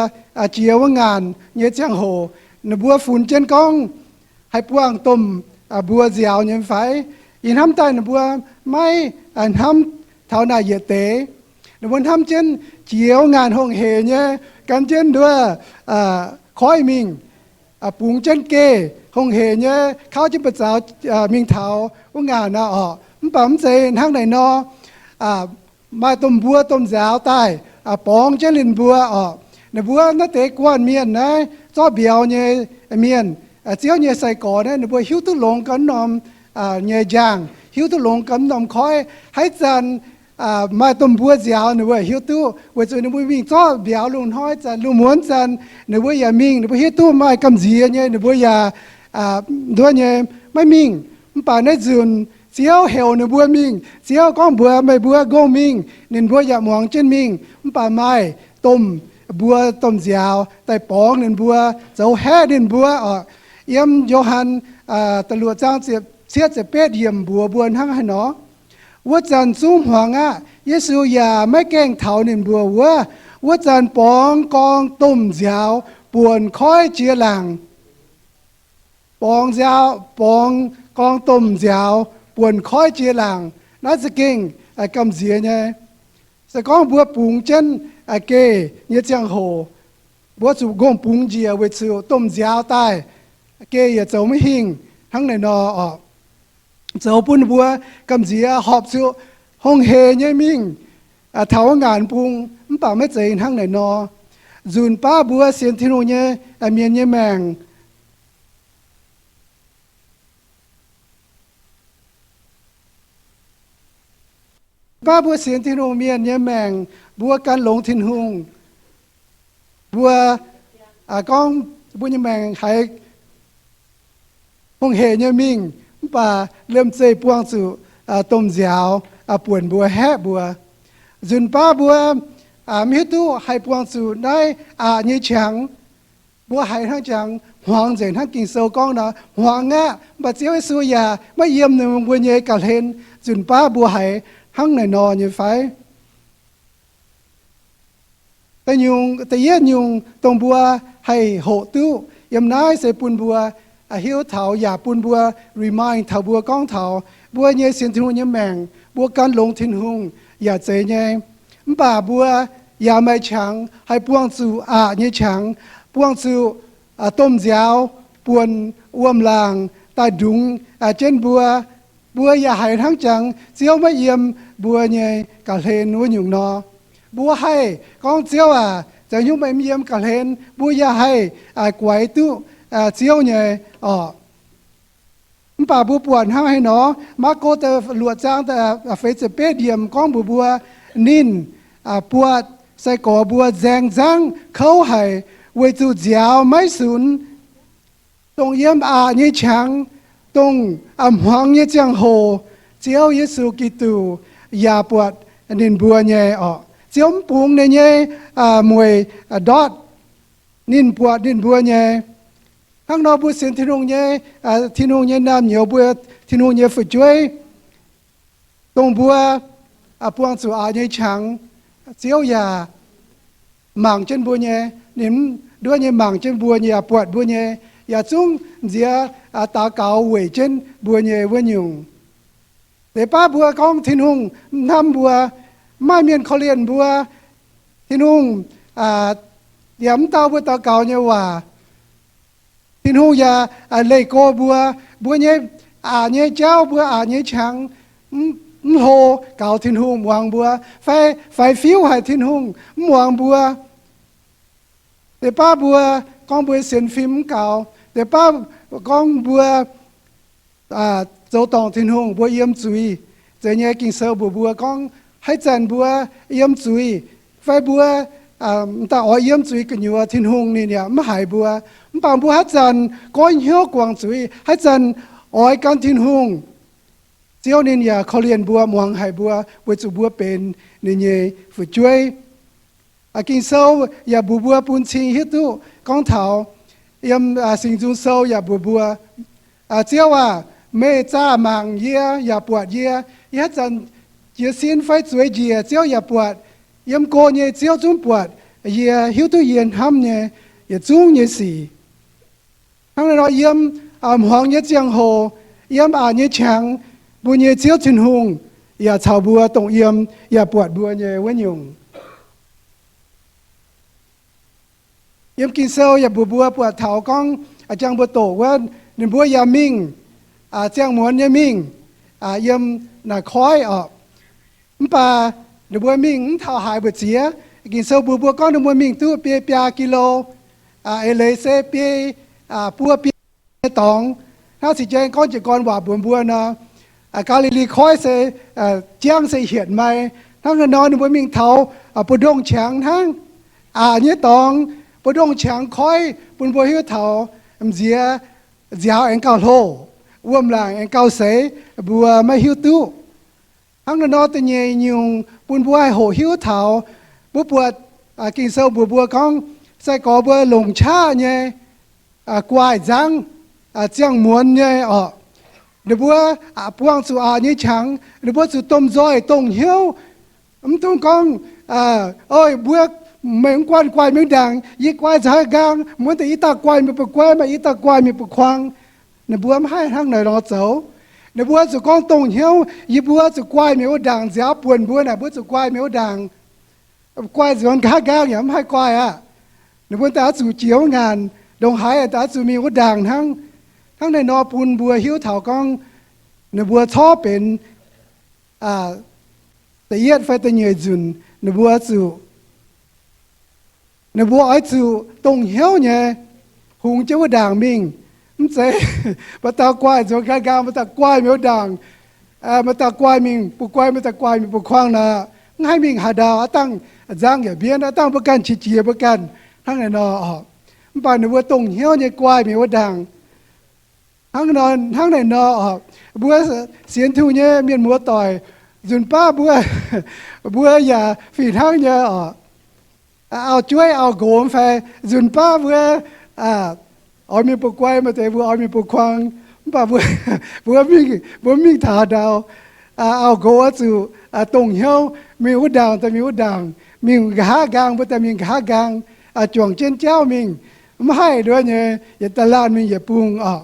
jiex wuov ngaanc nyei ziangh hoc, ninh mbuo funx jienv gorngv haih buangh domh mbuo nziaaux nyei fai? Yie hnamv daaih ninh mbuo maiv hnamv taux naaic yietc deix. Ninh mbuo hnamv jienv jiex wuov ngaanc hungh heic nyei, gan jienv nduov koiv mingh, bungx jienv geh hungh heic nyei, kauv jienv ba'zaux mingh taux wuov ngaanc naaic orqc. Mv baac mv zeiz hnangv naaic nor. Maaih domh mbuo domh nziaaux daaih borngz jienv ninh mbuo orqc. Ninh mbuo naaiv deix guanh mienh naaiv, zorqv mbiauz nyei mienh, Ziouv nyei sai-gorx naaiv, ninh mbuo hiuv duqv longx gau norm nyei njang, hiuv duqv longx gau norm koiv. Haaix zanc maaih domh mbuo nziaaux, ninh mbuo hiuv duqv, weic zuqc ninh mbuo mingh zorqv mbiauz lungh hnoi zanc, lungh muonz zanc, ninh mbuo yaac mingh, ninh mbuo hiuv duqv maaih gamh nziex nyei, ninh mbuo yaac nduov nyei maiv mingh. Mv baac naaiv nzunc Ziouv heuc ninh mbuo mingh, Ziouv gorngv mbuox meih mbuo, Ngongh mingh, ninh mbuo yaac muangx jienv mingh. Mv baac maaih domh mbuo domh nziaaux daaih borngz ninh mbuo, zoux haeqv ninh mbuo orqc. Yiem Yo^han da'luoqc zaang cietv ziepc betv yiemc mbuox mbuo hnangv haaix nor, wuov zanc zungv hmuangx aqv. Yesu yaac maiv gaengh taux ninh mbuo wuov. Wuov zanc borngz gorngv domh nziaaux buonc koiv jiex laangc. Borngz nziaaux, borngz gorngv domh nziaaux buonc koiv jiex laangc. Naaiv za'gengh gamh nziex nyei. Se gorngv mbuo bungx jienv geh nyei ziangh hoc, mbuo zuqc ngongh bungx njiec weic zuqc domh nziaaux daaih, geh yaac zoux maiv hingh hnangv naaic nor orqc. Zoux bun mbuo gamh nziex horpc zuqc hungh heic nyei mingh taux wuov ngaanc bung. Mv baac maiv zeiz hnangv naaic nor. Nzunc baav mbuo sienx Tin-Hungh nyei mienh nyei maengc, baav mbuo sienx Tin-Hungh mienh nyei maengc, mbuo gan longx Tin-Hungh. Mbuo gorngv mbuo nyei maengc haiz hungh heic nyei mingh, mv baac liemh zeih buangh zuqc domh nziaaux buonc mbuo, haeqv mbuo. Nzunc baav mbuo mv hiuv duqv haih buangh zuqc naaiv aqc nyei qangx. Mbuo haiz hnangv jangx hmuangx nzengc hnangv Ging-Sou gorngv nor, hmuangx aqv. Mv baac Ziouv Yesu yaac maiv yiem ninh mbuo nyei ga'hlen. Nzunc baav mbuo haiz hnangv naaic nor nyei fai? Da'nyungc, da'yietv nyungc dongh mbuo haih hoqc duqv yiem naaiv se bun mbuo hiuv taux yaac bun mbuo remind taux mbuo gorngv taux mbuo nyei sienx Tin-Hungh nyei maengc, mbuo gan longx Tin-Hungh yaac zeiz nyei. Mv baac mbuo yaac maaih qangx haih buangh zuqc aqc nyei qangx, buangh zuqc domh nziaaux buonc wuom-laangc daaih ndungx jienv mbuo. Mbuo yaac haiz hnangv jangx Ziouv maiv yiem mbuo nyei ga'hlen wuov nyungc nor. Mbuo haih gorngv, Ziouv aac, zanc nyungc meih mv yiem ga'hlen, mbuo yaac haih guaix duqv Ziouv nyei orqc. Mv baac mbuo buatc hnangv haaix nor, Maako da'luoqc zaang da'feix ziepc betv yiemc gorngv mbuox mbuo, ninh buatc sai-gorx mbuo nzaeng nzangv kouv haic weic zuqc nziaaux maiv sunx, dongh yiem aqc nyei qangx, dongh hmuangx nyei ziangh hoc, Ziouv Yesu Giduc yaac buatc ninh mbuo nyei orqc. Ziouv mv bungx ninh nyei mueic ndortv, ninh buatc ninh mbuo nyei. Hnangv nor mbuo sienx Tin-Hungh nyei, Tin-Hungh nyei naamh nyouz, mbuo Tin-Hungh nyei fu'jueiv, dongh mbuo buangh zuqc aqc nyei qangx, Ziouv yaac mangc jienv mbuo nyei. Ninh mv nduov nyei mangc jienv mbuo nyei, yaac buatc mbuo nyei, yaac zungv nziex daux gaux weic jienv mbuo nyei wuov nyungc. Deix baav mbuo gorngv Tin-Hungh mv hnamv mbuo, mv maaih mienh korv-lienh mbuo, Tin-Hungh yaac mv dau mbuo daux gaux nyei waac. Tin-Hungh yaac leih go mbuo, mbuo nyei aqc nyei jauv, mbuo aqc nyei qangx mv hlo gaux Tin-Hungh muangx mbuo, fai faix-fiuv haic Tin-Hungh mv muangx mbuo. Deix baav mbuo gorngv mbuo sienx fim mv gaux. Deix baav gorngv mbuo zoux dorngc Tin-Hungh, mbuo yiem zuiz. Zeiz nyei, Ging-Sou mbuox mbuo gorngv haaix zanc mbuo yiem zuiz fai mbuo m'daaih oix yiem zuiz gu'nyuoz Tin-Hungh ninh yaac maiv haiz mbuo. Mv baac mbuo haaix zanc goiv hnyouv guangc zuiz, haaix zanc oix gan Tin-Hungh, Ziouv ninh yaac korv-lienh mbuo, muangx haic mbuo, weic zuqc mbuo benx ninh nyei fu'jueiv. Ging-Sou yaac mbuox mbuo bun cing hiuv duqv gorngv taux, yiem Singx Nzung Sou yaac mbuox mbuo, Ziouv aah! Meih zaah mangc yie yaac buatc yie. Yie haaix zanc jiez sin fai zueiz njiec, Ziouv yaac buatc. Yiem go nyei Ziouv zungv buatc yie, hiuv duqv yie hnamv nyei yietc zungv nyei sic. Hnangv naaiv nor yiem hmuangx nyei ziangh hoc, yiem aqc nyei qangx, mbuo nyei Ziouv Tin-Hungh yaac caux mbuo dongh yiem, yaac buatc mbuo nyei wuov nyungc. Yiem Ging-Sou yaac mbuox mbuo buatc taux gorngv, jangx mbuo doqc wuov, ninh mbuo yaac mingh, ziangh muonz nyei mingh, yiem naaic koiv oc. Mv baac ninh mbuo mingh mv taux haaix mbu'ziex. Ging-Sou mbuox mbuo gorngv ninh mbuo mingh duqv biei biaa กิโล, eix leiz se biei, buo biei nyei dorngx. Hnangv cing jang gorngv jiez gorn waac mbuox mbuo nor, Gaa^li^li Koiv se, jangv se hietc maaih. Hnangv naaiv nor ninh mbuo mingh taux buo ndongh qangx hnangv, aqc nyei dorngx, buo ndongh qangx koiv bun mbuo hiuv taux m'nziex nziaaux aengx gauh hlo, wuom-laangc aengx gauh seix, mbuo maiv hiuv duqv. Hnangv naaiv nor da'nyeic nyungc bun mbuo haih hoqc hiuv taux, mbuo buatc Ging-Sou mbuox mbuo gorngv, sai-gorx mbuo longc qaqv nyei guaaih nzangv, ziangh muonz nyei oc. Ninh mbuo buangh zuqc aqc nyei qangx, ninh mbuo zuqc domh nzoih dongh hnyouv. Mv dungx gorngv, Oix, mbuo, meih mv guanh guaaih mingh ndaangc, yie guaaih nzauh nqaang, muonz deix yie daaih guaaih mingh buoz-guai, maaih yie daaih guaaih mingh buoz-kuang. Ninh mbuo mv haih hnangv naaiv nor zoux. Ninh mbuo zuqc gorngv dongh hnyouv, yie mbuo zuqc guaaih mingh wuov ndaangc, nziaaux buonc mbuo naaic mbuo zuqc guaaih mingh wuov ndaangc. Guaaih nzuonx nqa'haav nqaang yaac mv haih guaaih aqv. Ninh mbuo daaih oix zuqc jiex wuov ngaanc ndongc haaix daaih oix zuqc mingh wuov ndaangc hnangv. Hnangv naaiv nor bun mbuo hiuv taux gorngv ninh mbuo corc benx da'yietv fai da'nyeic nzunc ninh mbuo zuqc, ninh mbuo oix zuqc dongh hnyouv nyei hungx jienv wuov ndaangc mingh. Mv zeiz mbuo daaih guaaih nzuonx nqa'haav nqaang, mbuo daaih guaaih mingh wuov ndaangc, mbuo daaih guaaih mingh buoz-guai, mbuo daaih guaaih mingh buoz-kuang nor, mv haih mingh haaix ndau, aav dangh nzangv yaac mbienv, aav dangh mbuo ganh qiex jiez mbuo ganh hnangv naaiv nor oc. Mv baac ninh mbuo dongh hnyouv nyei guaaih mingh wuov ndaangc. Hnangv naaiv nor, hnangv naaiv nor oc, mbuo sienx Tin-Hungh nyei mienh muoz doic, nzunc baav mbuo, mbuo yaac fih hnangv nyei oc. Auv-jueiv auv-nqox fai nzunc baav mbuo oix mingh buoz-guai, maaih deix mbuo oix mingh buoz-kuang, mv baac mbuo, mbuo mingh, mbuo mingh taux haaix ndau, auv-nqox oix zuqc dongh hnyouv mingh wuov ndaangc daaih mingh wuov ndaangc, mingh nqa'haav nqaang mbuo daaih mingh nqa'haav nqaang, juangc jienv jauv mingh, mv haih nduov nyei yietc da'laanh mingh yietc bung oc.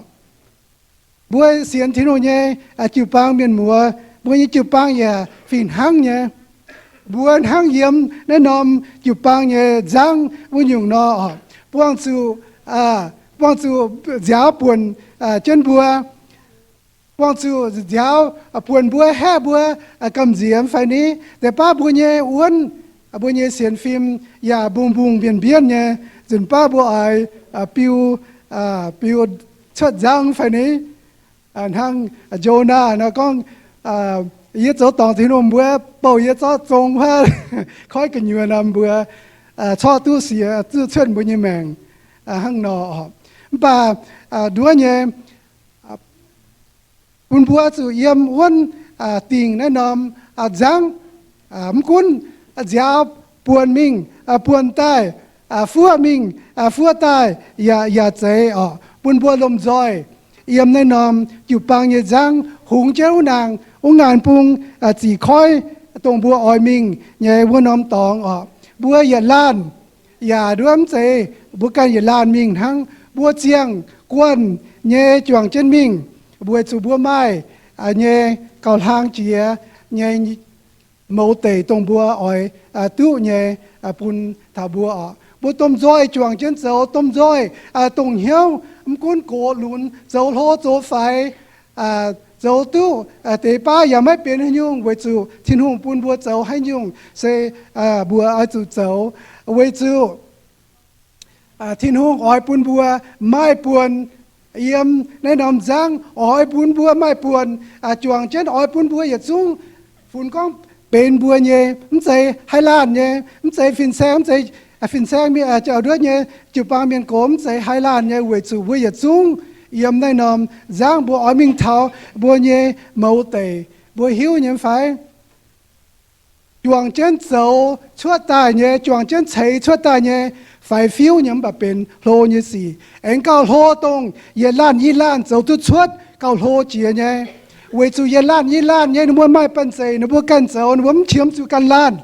Mbuo sienx Tin-Hungh nyei jiu-baang mienh muoz, mbuo nyei jiu-baang yaac fih hnangv nyei. Mbuo hnangv yiem naaiv norm jiu-baang nyei nzangv wuov nyungc nor oc, buangh zuqc, buangh zuqc nziaaux buonc jienv mbuo, buangh zuqc nziaaux buonc mbuo, haeqv mbuo gamh nziex fai ni, deix baav mbuo nyei wuonv, mbuo nyei sienx fim yaac mbungh-mbungh mbienv-mbienv nyei, nzunc baav mbuo oix biu, biu cuotv nzangv fai ni. Hnangv Yonaa nor gorngv, yie zoux dorngc Tin-Hungh mbuo bouh yie zorqv zong wuov koiv gu'nyuoz nor mbuo corc duqv siex, duqv cuotv mbuo nyei maengc hnangv nor oc. Mv baac nduov nyei, bun mbuo zuqc yiem wuonv dingc naaiv norm nzangv, mv gunv nziaaux buonc mingh, buonc daaih, fuoqv mingh, fuoqv daaih, yaac, yaac zeiz oc, bun mbuo lomh nzoih yiem naaiv norm jiu-baang nyei nzangv hungx jienv wuov ndaangc wuov ngaanc bung ziqc koiv dongh mbuo oix mingh nyei wuov norm dorngx oc. Mbuo yietc laanh yaac nduov mv zeiz mbuo ganh yietc laanh mingh hnangv. Mbuo ziangh guanh nyei juangc jienv mingh, weic zuqc mbuo maaih nyei gauh hlang jiex nyei mouz deic dongh mbuo oix duqv nyei bun taux mbuo oc. Mbuo domh nzoih juangc jienv zoux, domh nzoih dongh hnyouv, mv gunv gox lunx, zoux hlo zoux faix, zoux duqv deix baav yaac maiv benx haaix nyungc, weic zuqc Tin-Hungh bun mbuo zoux haaix nyungc se mbuo oix zuqc zoux, weic zuqc Tin-Hungh oix bun mbuo maaih buonc yiem naaiv norm nzangv, oix bun mbuo maaih buonc juangc jienv, oix bun mbuo yietc zungv funx gorngv benx mbuo nyei, mv zeiz haih laanh nyei, mv zeiz fin-saeng, mv zeiz Fin-saeng mienh, nduov nyei jiu-baang mienh gox mv zeiz haaix laanh nyei, weic zuqc mbuo yietc zungv yiem naaiv norm nzangv mbuo oix mingh taux mbuo nyei mouz deic, mbuo hiuv nyei mv fai? Juangc jienv zoux cuotv daaih nyei, juangc jienv ceix cuotv daaih nyei, faix fiuv nyei mv baac benx hlo nyei sic. Aengx gauh hlo dongh yietc laanh i laanh zoux duqv cuotv gauh hlo jiex nyei. Weic zuqc yietc laanh i laanh nyei ninh mbuo maaih banh zeic ninh mbuo ganh zoux, ninh mbuo mv qiemx zuqc ganh laanh.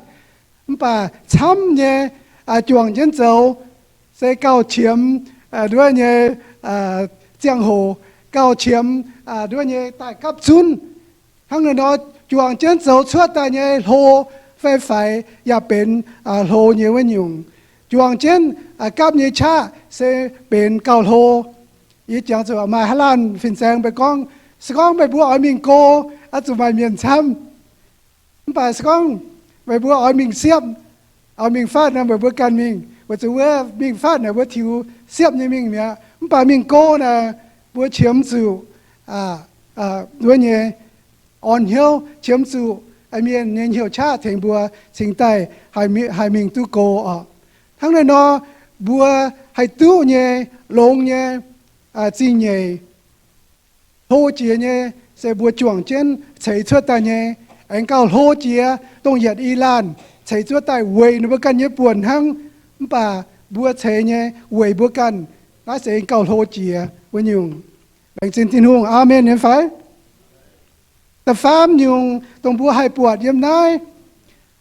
Mv baac camv nyei juangc jienv zoux se gauh qiemx nduov nyei ziangh hoc, gauh qiemx nduov nyei daaih gapv zunv. Hnangv naaiv nor, juangc jienv zoux cuotv daaih nyei hlo fai faix yaac benx hlo nyei wuov nyungc. Juangc jienv gapv nyei qaqv se benx gauh hlo. Yie jangx zuqc maaih haaix laanh fin-saeng mbe gorngv, se gorngv meih mbuo oix mingh go, oix zuqc maaih mienh camv. Mv baac se gorngv meih mbuo oix mingh siepv, oix mingh fatv nor, meih mbuo ganh mingh, weic zuqc wuov mingh fatv naaic mbuo tiux siepv nyei mingh mi'aqv. Mv baac mingh go naaic, mbuo qiemx zuqc wuov nyei orn hnyouv, qiemx zuqc mienh nyei hnyouv qaqv tengx mbuo cingx daaih haih mingh duqv go oc. Hnangv naaiv nor, mbuo haih duqv nyei, longx nyei zingh nyeic, hlo jiex nyei, se mbuo juangc jienv ceix cuotv daaih nyei. Aengx gauh hlo jiex dongh yietc i laanh ceix cuotv daaih weic ninh mbuo ganh nyei buonc hnangv. Mv baac mbuo ceix nyei weic mbuo ganh, naaiv se gauh hlo jiex wuov nyungc. Laengz zingh Tin-Hungh. Aamen nyei fai? Da'faam nyungc dongh mbuo haih buatc yiem naaiv,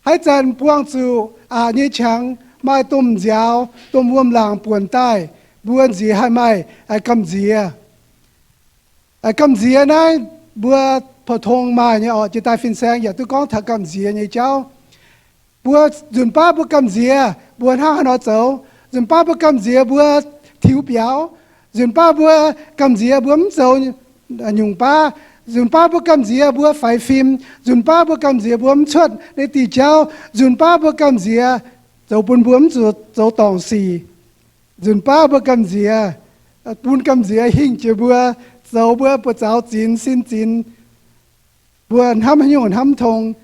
haaix zanc buangh zuqc aqc nyei qangx maaih domh nziaaux, domh wuom-laangc buonc daaih, mbuo nziex haih maaih gamh nziex. Gamh nziex naaiv mbuo pou-tong maaih nyei oc. Jiex daaih fin-saeng yaac duqv gorngv taux gamh nziex nyei jauv. Mbuo nzunc baav mbuo gamh nziex mbuo hnangv haaix nor zoux? Nzunc baav mbuo gamh nziex mbuo tiux biaux. Nzunc baav mbuo gamh nziex mbuo mv zoux nyungc baav. Nzunc baav mbuo gamh nziex mbuo faix fim. Nzunc baav mbuo gamh nziex mbuo mv cuotv naaiv diuh jauv. Nzunc baav mbuo gamh nziex zoux bun mbuo mv zuqc zoux dorngc sic. Nzunc baav mbuo gamh nziex, bun gamh nziex hingh jiex mbuo, zoux mbuo buoz-zaux zinx sin zinx. Mbuo hnamv haaix nyungc hnamv tong,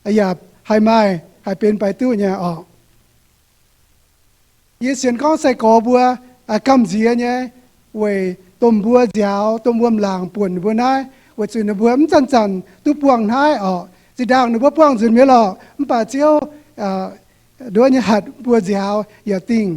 yaac haih maaih, haih benx baix duqv nyei oc. Yie sienx gorngv sai-gorx mbuo gamh nziex nyei weic domh mbuo nziaaux, domh wuom-laangc buonc ninh mbuo naaiv, weic zuqc ninh mbuo mv zanc-zanc duqv buangh naaiv oc. Zinh ndaangc ninh mbuo buangh nzunc mi'aqv lorqc, mv baac Ziouv nduov nyei hatc mbuo nziaaux yaac dingh.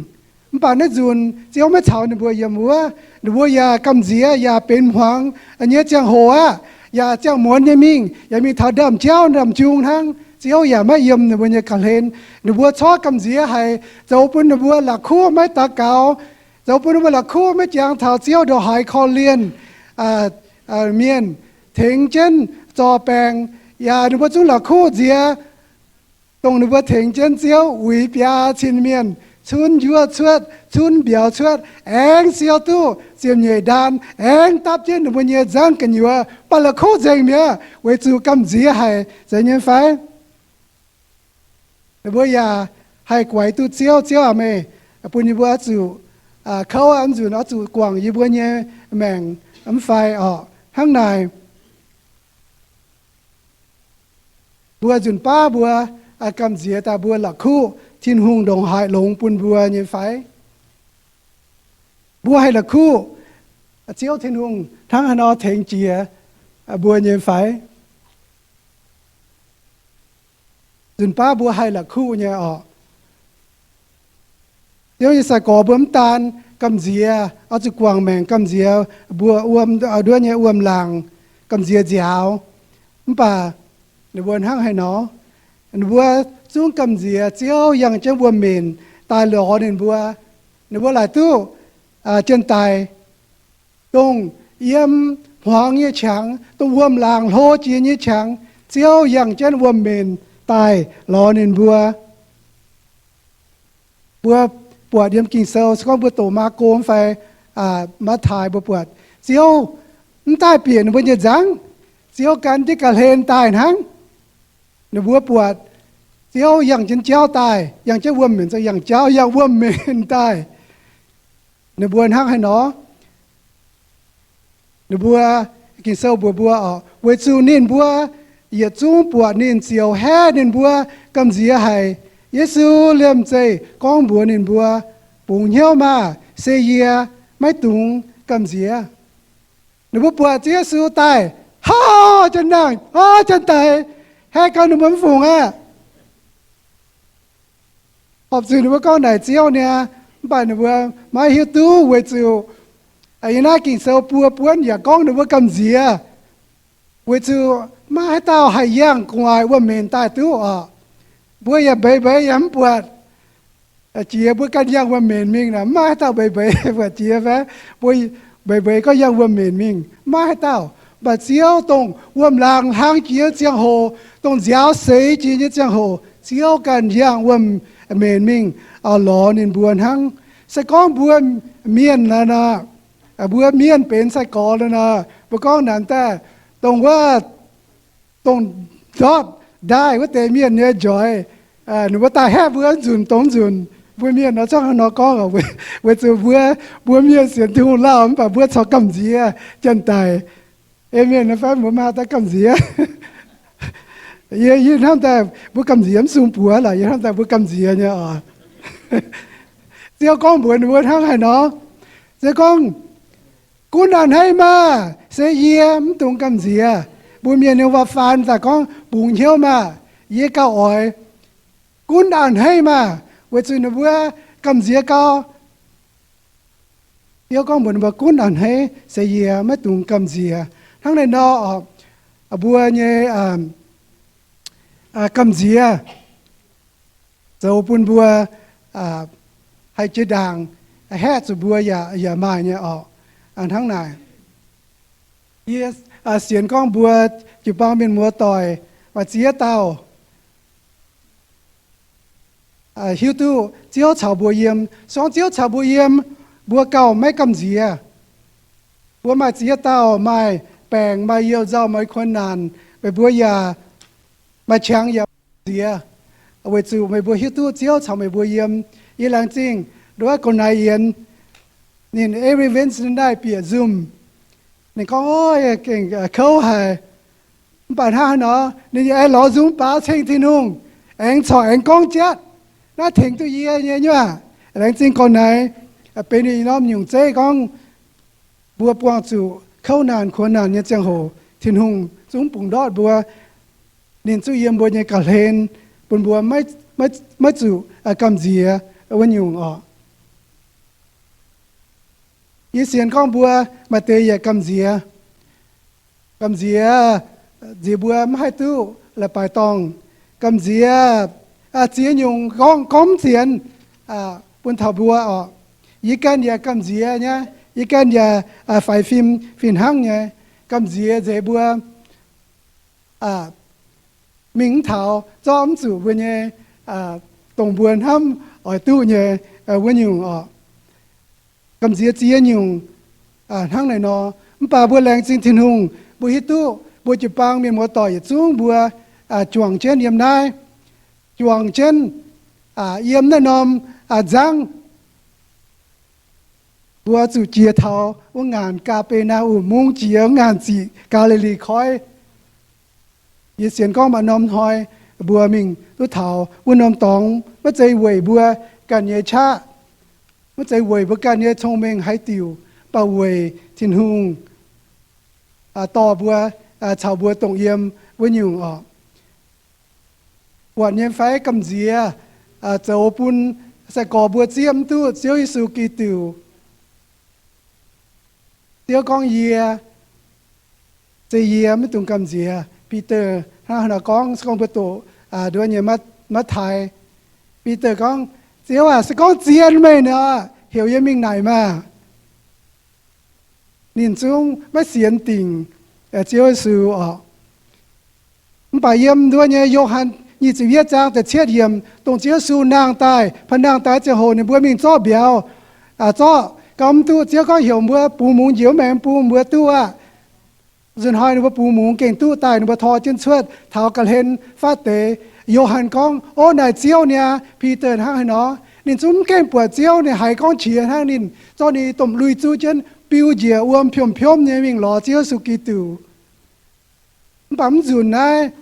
Mv baac naaiv nzunc Ziouv maiv caux ninh mbuo yiem wuov. Ninh mbuo yaac gamh nziex yaac benx hmuangx nyei ziangh hoc aqv, yaac ziangh muonz nyei mingh, yaac mingh taux ndaamv-jauv ndaamv-jung hnangv. Ziouv yaac maiv yiem ninh mbuo nyei ga'hlen. Ninh mbuo corc gamh nziex haic, zoux bun ninh mbuo la'kuqv maiv daux gaux, zoux bun ninh mbuo la'kuqv maiv jangx taux Ziouv ndongc haaix korv-lienh mienh, tengx jienv zorc baengc, yaac ninh mbuo zungv la'kuqv nziex. Dongh ninh mbuo tengx jienv Ziouv uix biaa cin mienh, cunv njuov cuotv, cunv mbiauz cuotv, aengx siou duqv ziepc nyeic ndaan, aengx dapv jienv ninh mbuo nyei nzangv gu'nyuoz, baac la'kuqv nzengc mi'aqv, weic zuqc gamh nziex haic. Zeiz nyei fai? Ninh mbuo yaac haih guaix duqv Ziouv, Ziouv aac, meih bun yie mbuo oix zuqc kouv aqv, nzunc oix zuqc guangc yie mbuo nyei maengc mv fai orqc? Hnangv naaic, mbuo nzunc baav mbuo gamh nziex daaih mbuo la'kuqv Tin-Hungh ndongc haaix longx bun mbuo nyei fai? Mbuo haih la'kuqv Ziouv Tin-Hungh hnangv haaix nor tengx jiex mbuo nyei fai? Nzunc baav mbuo haih la'kuqv nyei orqc? Ziouv nyei sai-gorx mbuo mv daan gamh nziex oix zuqc guangc maengc, gamh nziex mbuo wuom, nduov nyei wuom-laangc, gamh nziex nziaaux, mv baac ninh mbuo hnangv haaix nor? Ninh mbuo zungv gamh nziex Ziouv yangh jienv wuom-minc daaih lorz ninh mbuo. Ninh mbuo laaic duqv jien-daic, dongh yiem hmuangx nyei qangx, dongh wuom-laangc hlo jiex nyei qangx, Ziouv yangh jienv wuom-minc daaih lorz ninh mbuo. Mbuo buatc yiem Ging-Sou, se gorngv mbuo doqc Maako fai Matv^taai, mbuo buatc Ziouv mv daaih bieqc ninh mbuo nyei nzangv. Ziouv gan jienv ga'hlen daaih hnangv. Ninh mbuo buatc Ziouv yangh jienv jauv daaih, yangh jienv wuom-minc, yangh jauv, yangh wuom-minc daaih. Ninh mbuo hnangv haaix nor? Ninh mbuo, Ging-Sou mbuox mbuo oc, weic zuqc ninh mbuo yietc zungv buatc ninh ziouc haeqv ninh mbuo gamh nziex haic. Yesu liemh zeih gorngv mbuox ninh mbuo, Bungx hnyouv maah! Se yie, maiv dungx gamh nziex. Ninh mbuo buatc Ziouv Yesu daaih, hov, janx-nangc, hov, janx-daic, haeqv gau ninh mbuo mv fungc aqv. Horpc zuqc ninh mbuo gorngv naaic Ziouv niaa, mv baac ninh mbuo maiv hiuv duqv weic zuqc yiem naaiv Ging-Sou buo buonv yaac gorngv ninh mbuo gamh nziex, weic zuqc maiv maaih haaix dauh haih yangh gu'nguaaic wuom-menc daaih duqv oc. Mbuo yaac mbeix mbeix yaac mv buatc jiex mbuo ganh yangh wuom-menc mingh naaic, mv maaih haaix dauh mbeix mbeix buatc jiex fai mbuo mbeix mbeix gorngv yangh wuom-menc mingh, mv maaih haaix dauh. Mv baac Ziouv dongh wuom-laangc hlang jiex nyei ziangh hoc, dongh nziaaux seix jiex nyei ziangh hoc, Ziouv ganh yangh wuom-menc mingh lorz ninh mbuo hnangv. Se gorngv mbuo mienh nor, mbuo mienh benx sai-gorx nor, mbuo gorngv naaic daaih, dongh wuov, dongh ndortv ndaaih wuov deix mienh nyei njoix, ninh mbuo daaih haeqv mbuo nzunc dongh nzunc. Mbuo mienh nor zorqv haaix nor gorngv, weic zuqc mbuo, mbuo mienh sienx Tin-Hungh lauh mv baac mbuo corc gamh nziex janx-daic. Amen fai? Mbuo maiv haih daaih gamh nziex. Yie, yie hnamv daaih mbuo gamh nziex mv sung buoz lorqc. Yie hnamv daaih mbuo gamh nziex nyei oc. Ziouv gorngv mbuox ninh mbuo hnangv haaix nor? Ziouv gorngv, Gunv a'hneiv maah! Se yie, mv dungx gamh nziex. Mbuo mienh nyei waac-faan daaih gorngv, Bungx hnyouv maah! Yie gauh oix. Gunv a'hneiv maah! Weic zuqc ninh mbuo gamh nziex gau. Ziouv gorngv mbuox ninh mbuo, Gunv a'hneiv, se yie, maiv dungx gamh nziex. Hnangv naaiv nor, mbuo nyei gamh nziex zoux bun mbuo haih jiex ndaangc, haeqv zuqc mbuo yaac, yaac maaih nyei oc. Hnangv naaic, yie sienx gorngv mbuo jiu-baang mienh muoz-doic maaih ziex dauh hiuv duqv Ziouv caux mbuo yiem. Se gorngv Ziouv caux mbuo yiem, mbuo gauh maiv gamh nziex. Mbuo maaih ziex dauh maaih baengc, maaih you nzauh, maaih kuonx naanc, meih mbuo yaac maaih qangx yaac gamh nziex, weic zuqc meih mbuo hiuv duqv Ziouv caux meih mbuo yiem. Yie laengz zingh nduov Gong Naaiv Yienx, ninh every Wednesday night bieqc Zoom. Ninh gorngv, Ov, gengh kouv haic. Mv baac hnangv haaix nor ninh yaac aengx lorz nzung baaux ceng Tin-Hungh, aengx corc aengx gorngv jatv, naaiv tengx duqv yie nyei nyuoqc. Laengz zingh Gong Naaiv benx ninh norm nyungc zeiv gorngv mbuo buangh zuqc kouv naanc kuonx naanc nyei ziangh hoc, Tin-Hungh zungv bungx ndortv mbuo. Ninh zungv yiem mbuo nyei ga'hlen, bun mbuo maiv zuqc gamh nziex wuov nyungc oc. Yie sienx gorngv mbuo maaih deix yaac gamh nziex. Gamh nziex nziex mbuo maiv haih duqv la'baix dorngh. Gamh nziex ziex nyungc gorngv, gorngv mv sienx bun taux mbuo oc. Yie ganh yaac gamh nziex nyei. Yie ganh yaac faix fim fih hnangv nyei. Gamh nziex nzeix mbuo mingh mv taux, zorqv mv zuqc mbuo nyei, dongh mbuo hnamv oix duqv nyei wuov nyungc oc. Gamh nziex ziex nyungc hnangv naaic nor. Mv baac mbuo laengz zingh Tin-Hungh, mbuo hiuv duqv mbuo jiu-baang mienh muoz-doic yietc zungv mbuo juangc jienv yiem naaiv, juangc jienv yiem naaiv norm nzangv. Mbuo zuqc jiex taux wuov ngaanc Gaa^be^naa^um Mungv jiex wuov ngaanc ziqc Gaa^li^li Koiv. Yie sienx gorngv maaih norm hnoi mbuo mingh duqv taux wuov norm dorngx, maiv zeiz weic mbuo ganh nyei qaqv, maiv zeiz weic mbuo ganh nyei cong-mengh haaix diuc, mv baac weic Tin-Hungh dorh mbuo caux mbuo dongh yiem wuov nyungc oc. Buatc nyei fai gamh nziex zoux bun sai-gorx mbuo zieqv mv duqv Ziouv Yesu Giduc? Ziouv gorngv, Yie, se yie, maiv dungx gamh nziex. Bide hnangv haaix nor gorngv? Se gorngv mbuo doqc nduov nyei Matv^tai, Bide gorngv, Ziouv aac, se gorngv zien meih nor, heuc yie mingh naaic maah! Ninh zungv maiv sienx dingc Ziouv Yesu oc. Mv baac yiem nduov nyei Yo^han nyic ziepc yietv zaang da'cietv yiemc, dongh Ziouv Yesu nangh daaih, pa'nangh daaih ziangh hoc ninh mbuo mingh zorqv mbiauz, zorqv gauh mv duqv. Ziouv gorngv heuc mbuo bungx mungz njiec wuov maengx bung, mbuo duqv aqv. Nzunc hnoi ninh mbuo bungx mungz gengh duqv daaih, ninh mbuo tor jienv cuotv taux ga'hlen fatv deix. Yo^han gorngv, Ov, naaic Ziouv niaa. Bide hnangv haaix nor? Ninh zungv mv gengh buatc Ziouv. Ninh haiz gorngv qiex hnangv ninh zorqv ninh domh lui zuqv jienv biu njiec wuom piomh-piomv nyei mingh lorz Ziouv Yesu Giduc. Mv baac mv nzunc naaiv,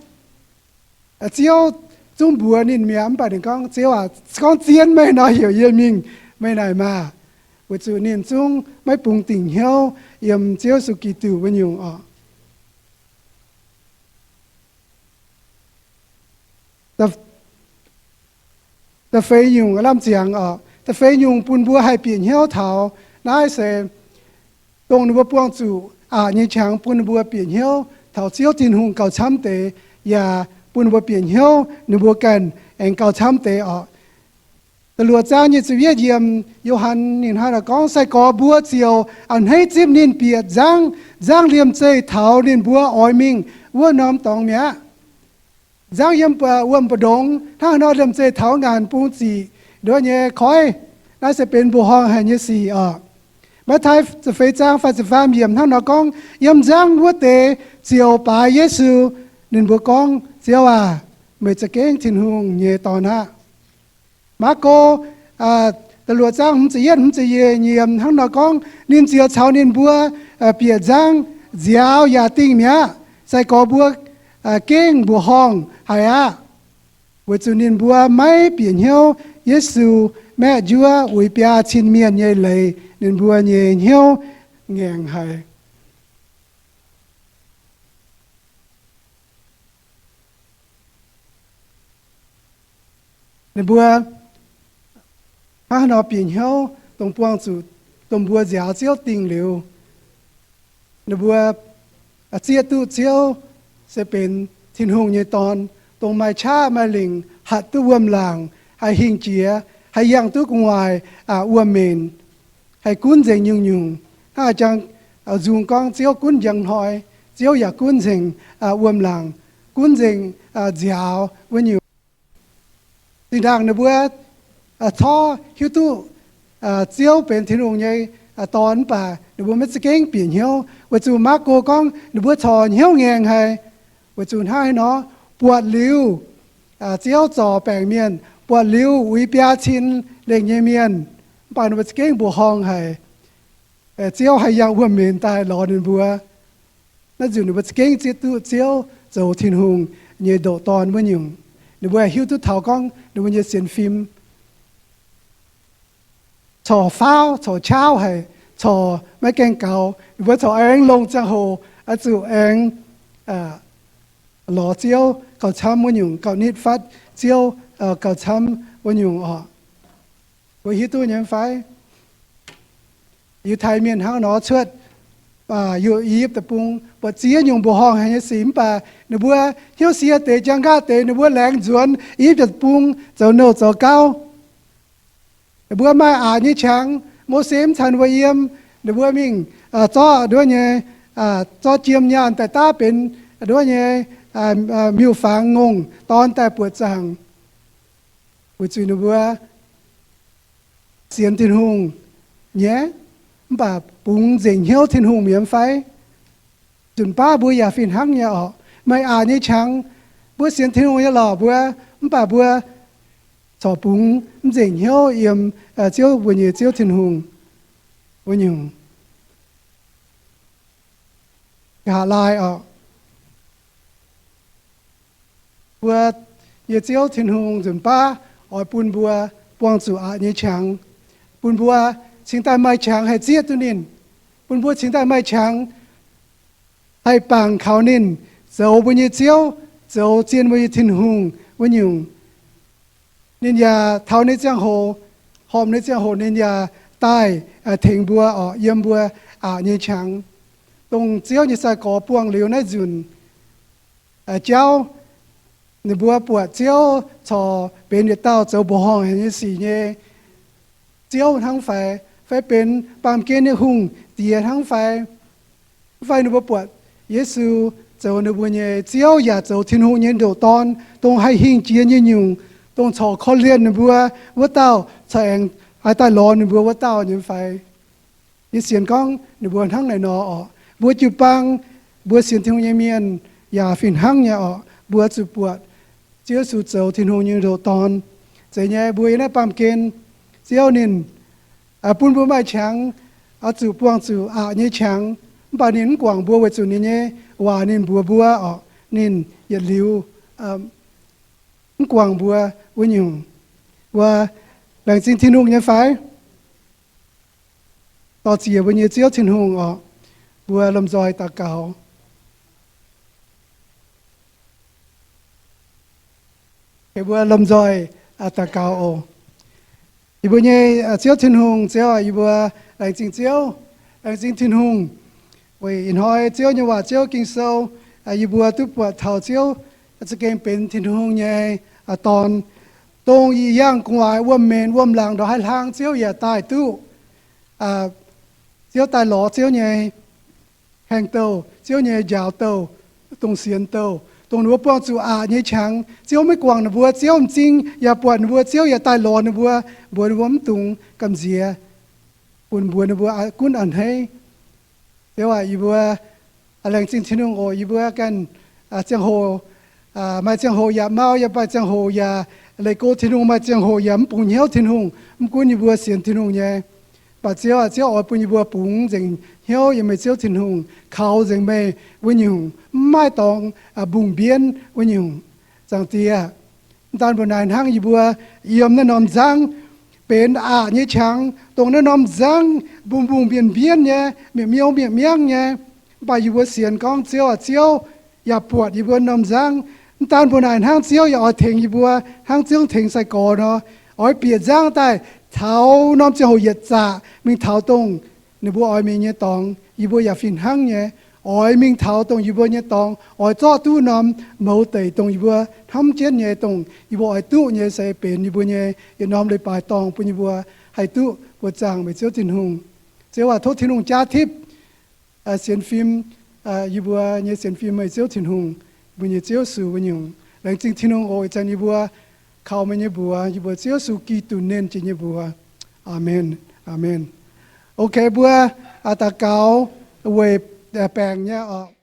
Ziouv zungv mbuox ninh mi'aqv. Mv baac ninh gorngv, Ziouv aac, gorngv zien meih nor, heuc yie mingh meih naaic maah! Weic zuqc ninh zungv maiv bungx dingc hnyouv yiem Ziouv Yesu Giduc wuov nyungc oc. Da'feix nyungc, lamh ziangx oc, da'feix nyungc bun mbuo haih bieqc hnyouv taux naaiv se dongh ninh mbuo buangh zuqc aqc nyei qangx bun ninh mbuo bieqc hnyouv taux Ziouv Tin-Hungh gauh camv deix, yaac bun ninh mbuo bieqc hnyouv ninh mbuo ganh aengx gauh camv deix oc. Da'luoqc zaang nyic ziepc yietv yiemc, Yo^han ninh hnangv naaiv gorngv, Sai-gorx mbuo ziouc a'hneiv zipv ninh bieqc nzangv, nzangv liemh zeih taux ninh mbuo oix mingh wuov norm dorngx mi'aqv. Nzangv yiem wuom mbu'ndongx hnangv haaix nor liemh zeih taux ngaanc bung ziqc nduov nyei koiv. Naaiv se benx mbuoqc horngh haic nyei sic oc. Matv^tai ziepc feix zaang faah ziepc faam yiemc hnangv nor gorngv, Yiem nzangv wuov deix ziouc baaix Yesu. Ninh mbuo gorngv, Ziouv aac, meih za'gengh Tin-Hungh nyei Dorn aqv. Maako da'luoqc zaang hmz ziepc yietv, hmz ziepc nyeic yiemc hnangv nor gorngv, Ninh ziouc caux ninh mbuo bieqc nzangv nziaaux yaac dingh mi'aqv. Sai-gorx mbuo gengh mbuoqc horngh haic aqv, weic zuqc ninh mbuo maiv bieqc hnyouv Yesu maeqv njuov uix biaa cin mienh nyei leiz. Ninh mbuo nyei hnyouv ngaengc haic. Ninh mbuo hnangv haaix nor bieqc hnyouv dongh buangh zuqc dongh mbuo nziaaux Ziouv dingh liuz, ninh mbuo zieqv duqv Ziouv se benx Tin-Hungh nyei Dorn, dongh maaih qaqv maaih lingc, hatc duqv wuom-laangc, haih hingh jiex, haih yangh duqv gu'nguaaic wuom-menc, haih gunv nzengc nyungc-nyungc. Hnangv jang nzung gorngv, Ziouv gunv njang hnoi, Ziouv yaac gunv nzengc wuom-laangc, gunv nzengc nziaaux wuov nyungc. Zinh ndaangc ninh mbuo corc hiuv duqv Ziouv benx Tin-Hungh nyei Dorn mv baac ninh mbuo maiv za'gengh bieqc hnyouv, weic zuqc Maako gorngv ninh mbuo corc hnyouv ngaengc haic, weic zuqc hnangv haaix nor, buatc liuz Ziouv zorc baengc mienh, buatc liuz uix biaa cin lengh nyei mienh, mv baac ninh mbuo za'gengh mbuoqc horngh haic. Ziouv haih yangh wuom-menc daaih lorz ninh mbuo. Naaiv nzunc ninh mbuo za'gengh zieqv duqv Ziouv zoux Tin-Hungh nyei ndoqc Dorn wuov nyungc. Ninh mbuo hiuv duqv taux gorngv ninh mbuo nyei sienx fim corc faauv, corc qauv haic, corc maiv gaengh gaux. Ninh mbuo corc aengx longc ziangh hoc oix zuqc aengx lorz Ziouv gauh camv wuov nyungc, gauh nitv fatv Ziouv gauh camv wuov nyungc oc. Mbuo hiuv duqv nyei fai? Yiutai Mienh hnangv nor cuotv Yuqv Deic-Bung, buatc ziex nyungc mbuoqc horngh haic nyei sic, mv baac ninh mbuo hnyouv sie deix, jangx nqaatv deix, ninh mbuo laengz nzuonx Yiuv Deic-Bung zoux nouh zoux gauv. Ninh mbuo maaih aqc nyei qangx, Mose mv caux ninh mbuo yiem, ninh mbuo mingh zorqv nduov nyei, zorqv jiem nyaanh daaih daav benx nduov nyei miuc-fangx ngongh dorn daaih buoqc zaangc, weic zuqc ninh mbuo sienx Tin-Hungh nyei, mv baac bungx nzengc hnyouv Tin-Hungh mi'aqv fai? Nzunc baav mbuo yaac fih hnangv nyei orqc. Maaih aqc nyei qangx, mbuo sienx Tin-Hungh nyei lorqc mbuo, mv baac mbuo corc bungx mv nzengc hnyouv yiem Ziouv, mbuo nyei Ziouv Tin-Hungh wuov nyungc. Nqa'haav laai orqc, mbuo nyei Ziouv Tin-Hungh nzunc baav oix bun mbuo buangh zuqc aqc nyei qangx, bun mbuo cingx daaih maaih qangx haih zieqv duqv ninh, bun mbuo cingx daaih maaih qangx haih bangc kaux ninh, zoux mbuo nyei Ziouv, zoux zien mbuo nyei Tin-Hungh wuov nyungc. Ninh yaac taux ninh ziangh hoc, horpc ninh ziangh hoc ninh yaac daaih tengx mbuo orqc, yiem mbuo aqc nyei qangx, dongh Ziouv nyei sai-gorx buangh liuz naaiv nzunc jauv. Ninh mbuo buatc Ziouv corc benx yietc dauh zoux mbuoqc horngh haic nyei sic nyei Ziouv hnangv fai, fai benx baamh gen nyei hungh diex hnangv fai, mv fai ninh mbuo buatc Yesu zoux ninh mbuo nyei Ziouv yaac zoux Tin-Hungh nyei ndoqc Dorn, dongh haih hingh jiex nyei nyungc, dongh corc korv-lienh ninh mbuo wuov dauh, corc aengx haaix daaih lorz ninh mbuo wuov dauh nyei fai. Yie sienx gorngv ninh mbuo hnangv naaiv nor orqc. Mbuo jiu-baang, mbuo sienx Tin-Hungh nyei mienh yaac fih hnangv nyei orqc. Mbuo zuqc buatc Ziouv Yesu zoux Tin-Hungh nyei ndoqc Dorn. Zeiz nyei, mbuo yiem naaiv baamh gen, Ziouv ninh bun mbuo maaih qangx, oix zuqc buangh zuqc aqc nyei qangx. Mv baac ninh mv guangc mbuo weic zuqc ninh nyei waac ninh mbuox mbuo orqc, ninh yietc liuz mv guangc mbuo wuov nyungc. Mbuo laengz zingh Tin-Hungh nyei fai? Dor-ziec mbuo nyei Ziouv Tin-Hungh orqc, mbuo lomh nzoih daux gaux. Mbuo lomh nzoih daux gaux oc. Yie mbuo nyei Ziouv Tin-Hungh, Ziouv aac, yie mbuo laengz zingh Ziouv, laengz zingh Tin-Hungh. Weic ih hnoi Ziouv nyei waac, Ziouv Ging-Sou, yie mbuo duqv buatc taux Ziouv za'gengh benx Tin-Hungh nyei Dorn, dongh ih yangh gu'nguaaic wuom-menc wuom-laangc ndongc haaix hlang Ziouv yaac daaih duqv. Ziouv daaih lorz Ziouv nyei hengx-douh, Ziouv nyei njaaux douh, dongh sienx douh, dongh ninh mbuo buangh zuqc aqc nyei qangx. Ziouv maiv guangc ninh mbuo, Ziouv m'zing yaac buatc ninh mbuo, Ziouv yaac daaih lorz ninh mbuo, mbuox ninh mbuo mv dungx gamh nziex, bun mbuox ninh mbuo gunv a'hneiv. Ziouv aac, yie mbuo laengz zingh Tin-Hungh oc. Yie mbuo ganh ziangh hoc, maaih ziangh hoc yaac mau, yaac maaih ziangh hoc yaac leih go Tin-Hungh, maaih ziangh hoc yaac mv bungx hnyouv Tin-Hungh. Mv gunv yie mbuo sienx Tin-Hungh nyei, mv baac Ziouv aac, Ziouv oix bun yie mbuo bungx nzengc hnyouv yiem meih Ziouv Tin-Hungh, kaux nzengc meih wuov nyungc, mv maaih dorngx mbungh mbienv wuov nyungc. Zaangc Diex, mv daan mbuo naaic hnangv yie mbuo yiem naaiv norm nzangv benx aqc nyei qangx, dongh naaiv norm nzangv mbungh mbungh mbienv mbienv nyei, mi'aqv miouv mi'aqv miangv nyei. Mv baac yie mbuo sienx gorngv Ziouv aac, Ziouv yaac buatc yie mbuo norm nzangv. Mv daan mbuo naaic hnangv, Ziouv yaac oix tengx yie mbuo hnangv Ziouv tengx sai-gorx nor, oix bieqc nzangv daaih taux norm ziangh hoc yietc zaqc mingh taux dongh ninh mbuo oix mingh nyei dorngx. Yie mbuo yaac fih hnangv nyei, oix mingh taux dongh yie mbuo nyei dorngx, oix zorqv duqv norm mouz deic dongh yie mbuo hnamv jienv nyei, dongh yie mbuo oix duqv nyei se benx yie mbuo nyei yietc norm leiz-baaix dorngh bun yie mbuo haih duqv buoqc zaangc meih Ziouv Tin-Hungh. Ziouv aac, tov Tin-Hungh jaav tipv sienx fim, yie mbuo nyei sienx fim meih Ziouv Tin-Hungh, mbuo nyei Ziouv Yesu wuov nyungc. Laengz zingh Tin-Hungh oc. Ih zanc yie mbuo kaux meih nyei mbuox, yie mbuo Ziouv Yesu Giduc nernh jiex nyei mbuox. Aamen. Aamen. Ok, mbuo daux gaux weic baengc nyei oc.